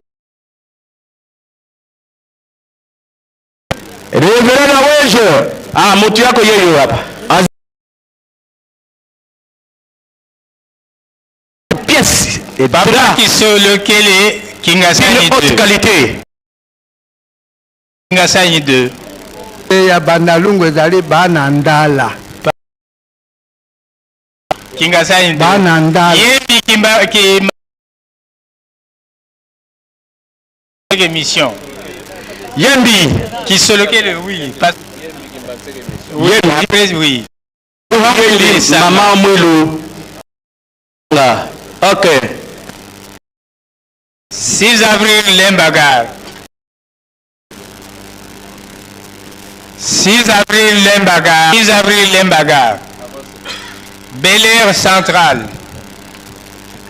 Révérend Awejo. Ah, mutu yako yeyo hapa. Pièce et Papa drap Kisolokele Kingasani d'une haute 2. qualité. Kingasani 2. Ya Bandalungu ezali bana ndala. Kingasani 2. Bana ndala. Yembi Kimba Kim émission. Yembi. Kisolokele oui. Pas... Oui, Yembi. après, oui. Yembi. Mama Mwilu. Là. Ok. 6 avril Lembagar. 6 avril Lembagar. 6 avril Lembagar. Bel Air Central.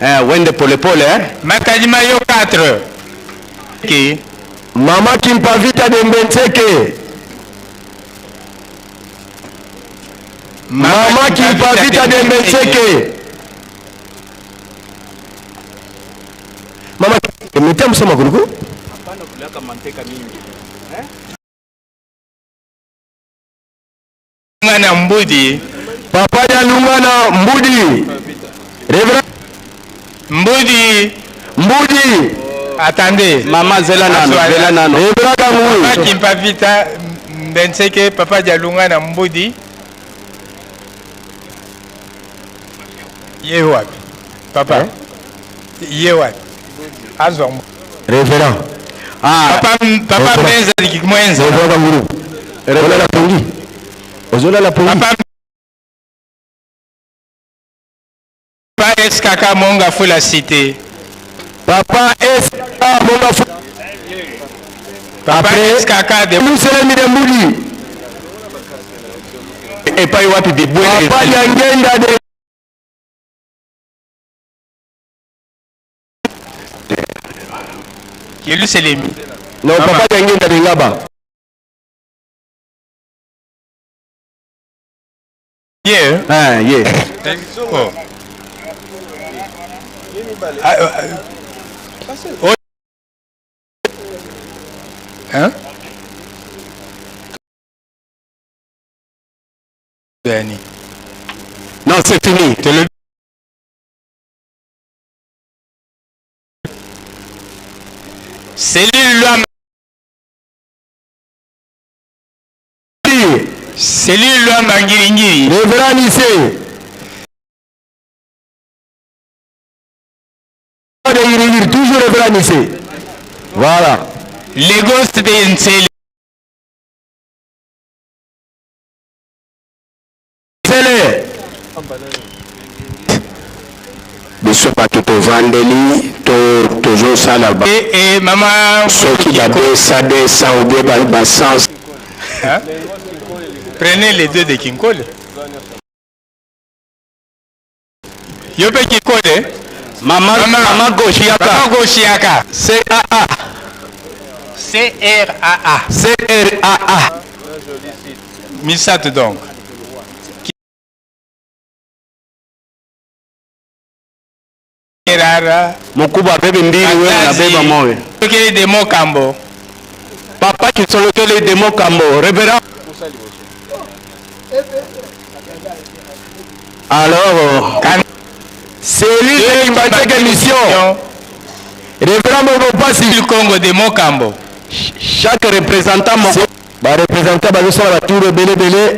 Eh, wende pole pole eh. Matadi Mayo 4. Ok. Mama Kimpavita de Mbenseke. Mama Kimpavita de Mbenseke. Mama mitamu sema kuliko? Ngana Mbudi. Papa ya Lungana Mbudi. Reverend Mbudi. Mbudi. Attendez. Mama zela nano, Azwa- zela nano. Reverend Papa Kangui. Kimpavita Mbenseke, Papa Dialunga na Mbudi. Ye wapi? Papa. Ye wapi? Azwa. Reverend. Ah, Papa Papa Reverend. Mbenza Mwenza. Reverend Kanguru. Ozolala pongi. Ozolala pongi. Papa Papa SKK Monga Fula Cité. Papa S. A. Monga Fu. Papa Après- SKK de Muselemi de Mbudi. epai wapi bibwele. Papa Nyangenda de Yerusalemi. Non, Mama. Papa Nyangenda de Ngaba. Ye. Ah, ye. Oh. Ah, ah, oh. Hein? Dani. Non, c'est fini. Te le Cellule Loi Cellule Loi Mangiringiri. Révérend Nissé. De Yiringiri, toujours Révérend Nissé. Voilà. Lagos de Nsele. Sele. Biso bato tovandeli to tozosala ba Et, et maman soki ba 200 200 ou bien ba ba 100. Hein? Prenez les deux de Kinkole. Yo pe Kinkole. Mama, Mama. mama gauche yaka. Papa Goshiaka. C A A C-R-A-A. C R A A. Misat donc. Rara. Mukubwa abebe mbili, wewe unabeba moyo. Kisolokele de Mokambo. Papa Kisolokele de Mokambo, révérend. Alors, Cellule de Kimbanseke Mission. Révérend Bobo Pasi. Le Congo de Mokambo. Chaque représentant moko Ba représentant bazosala ba tour ebele ebele.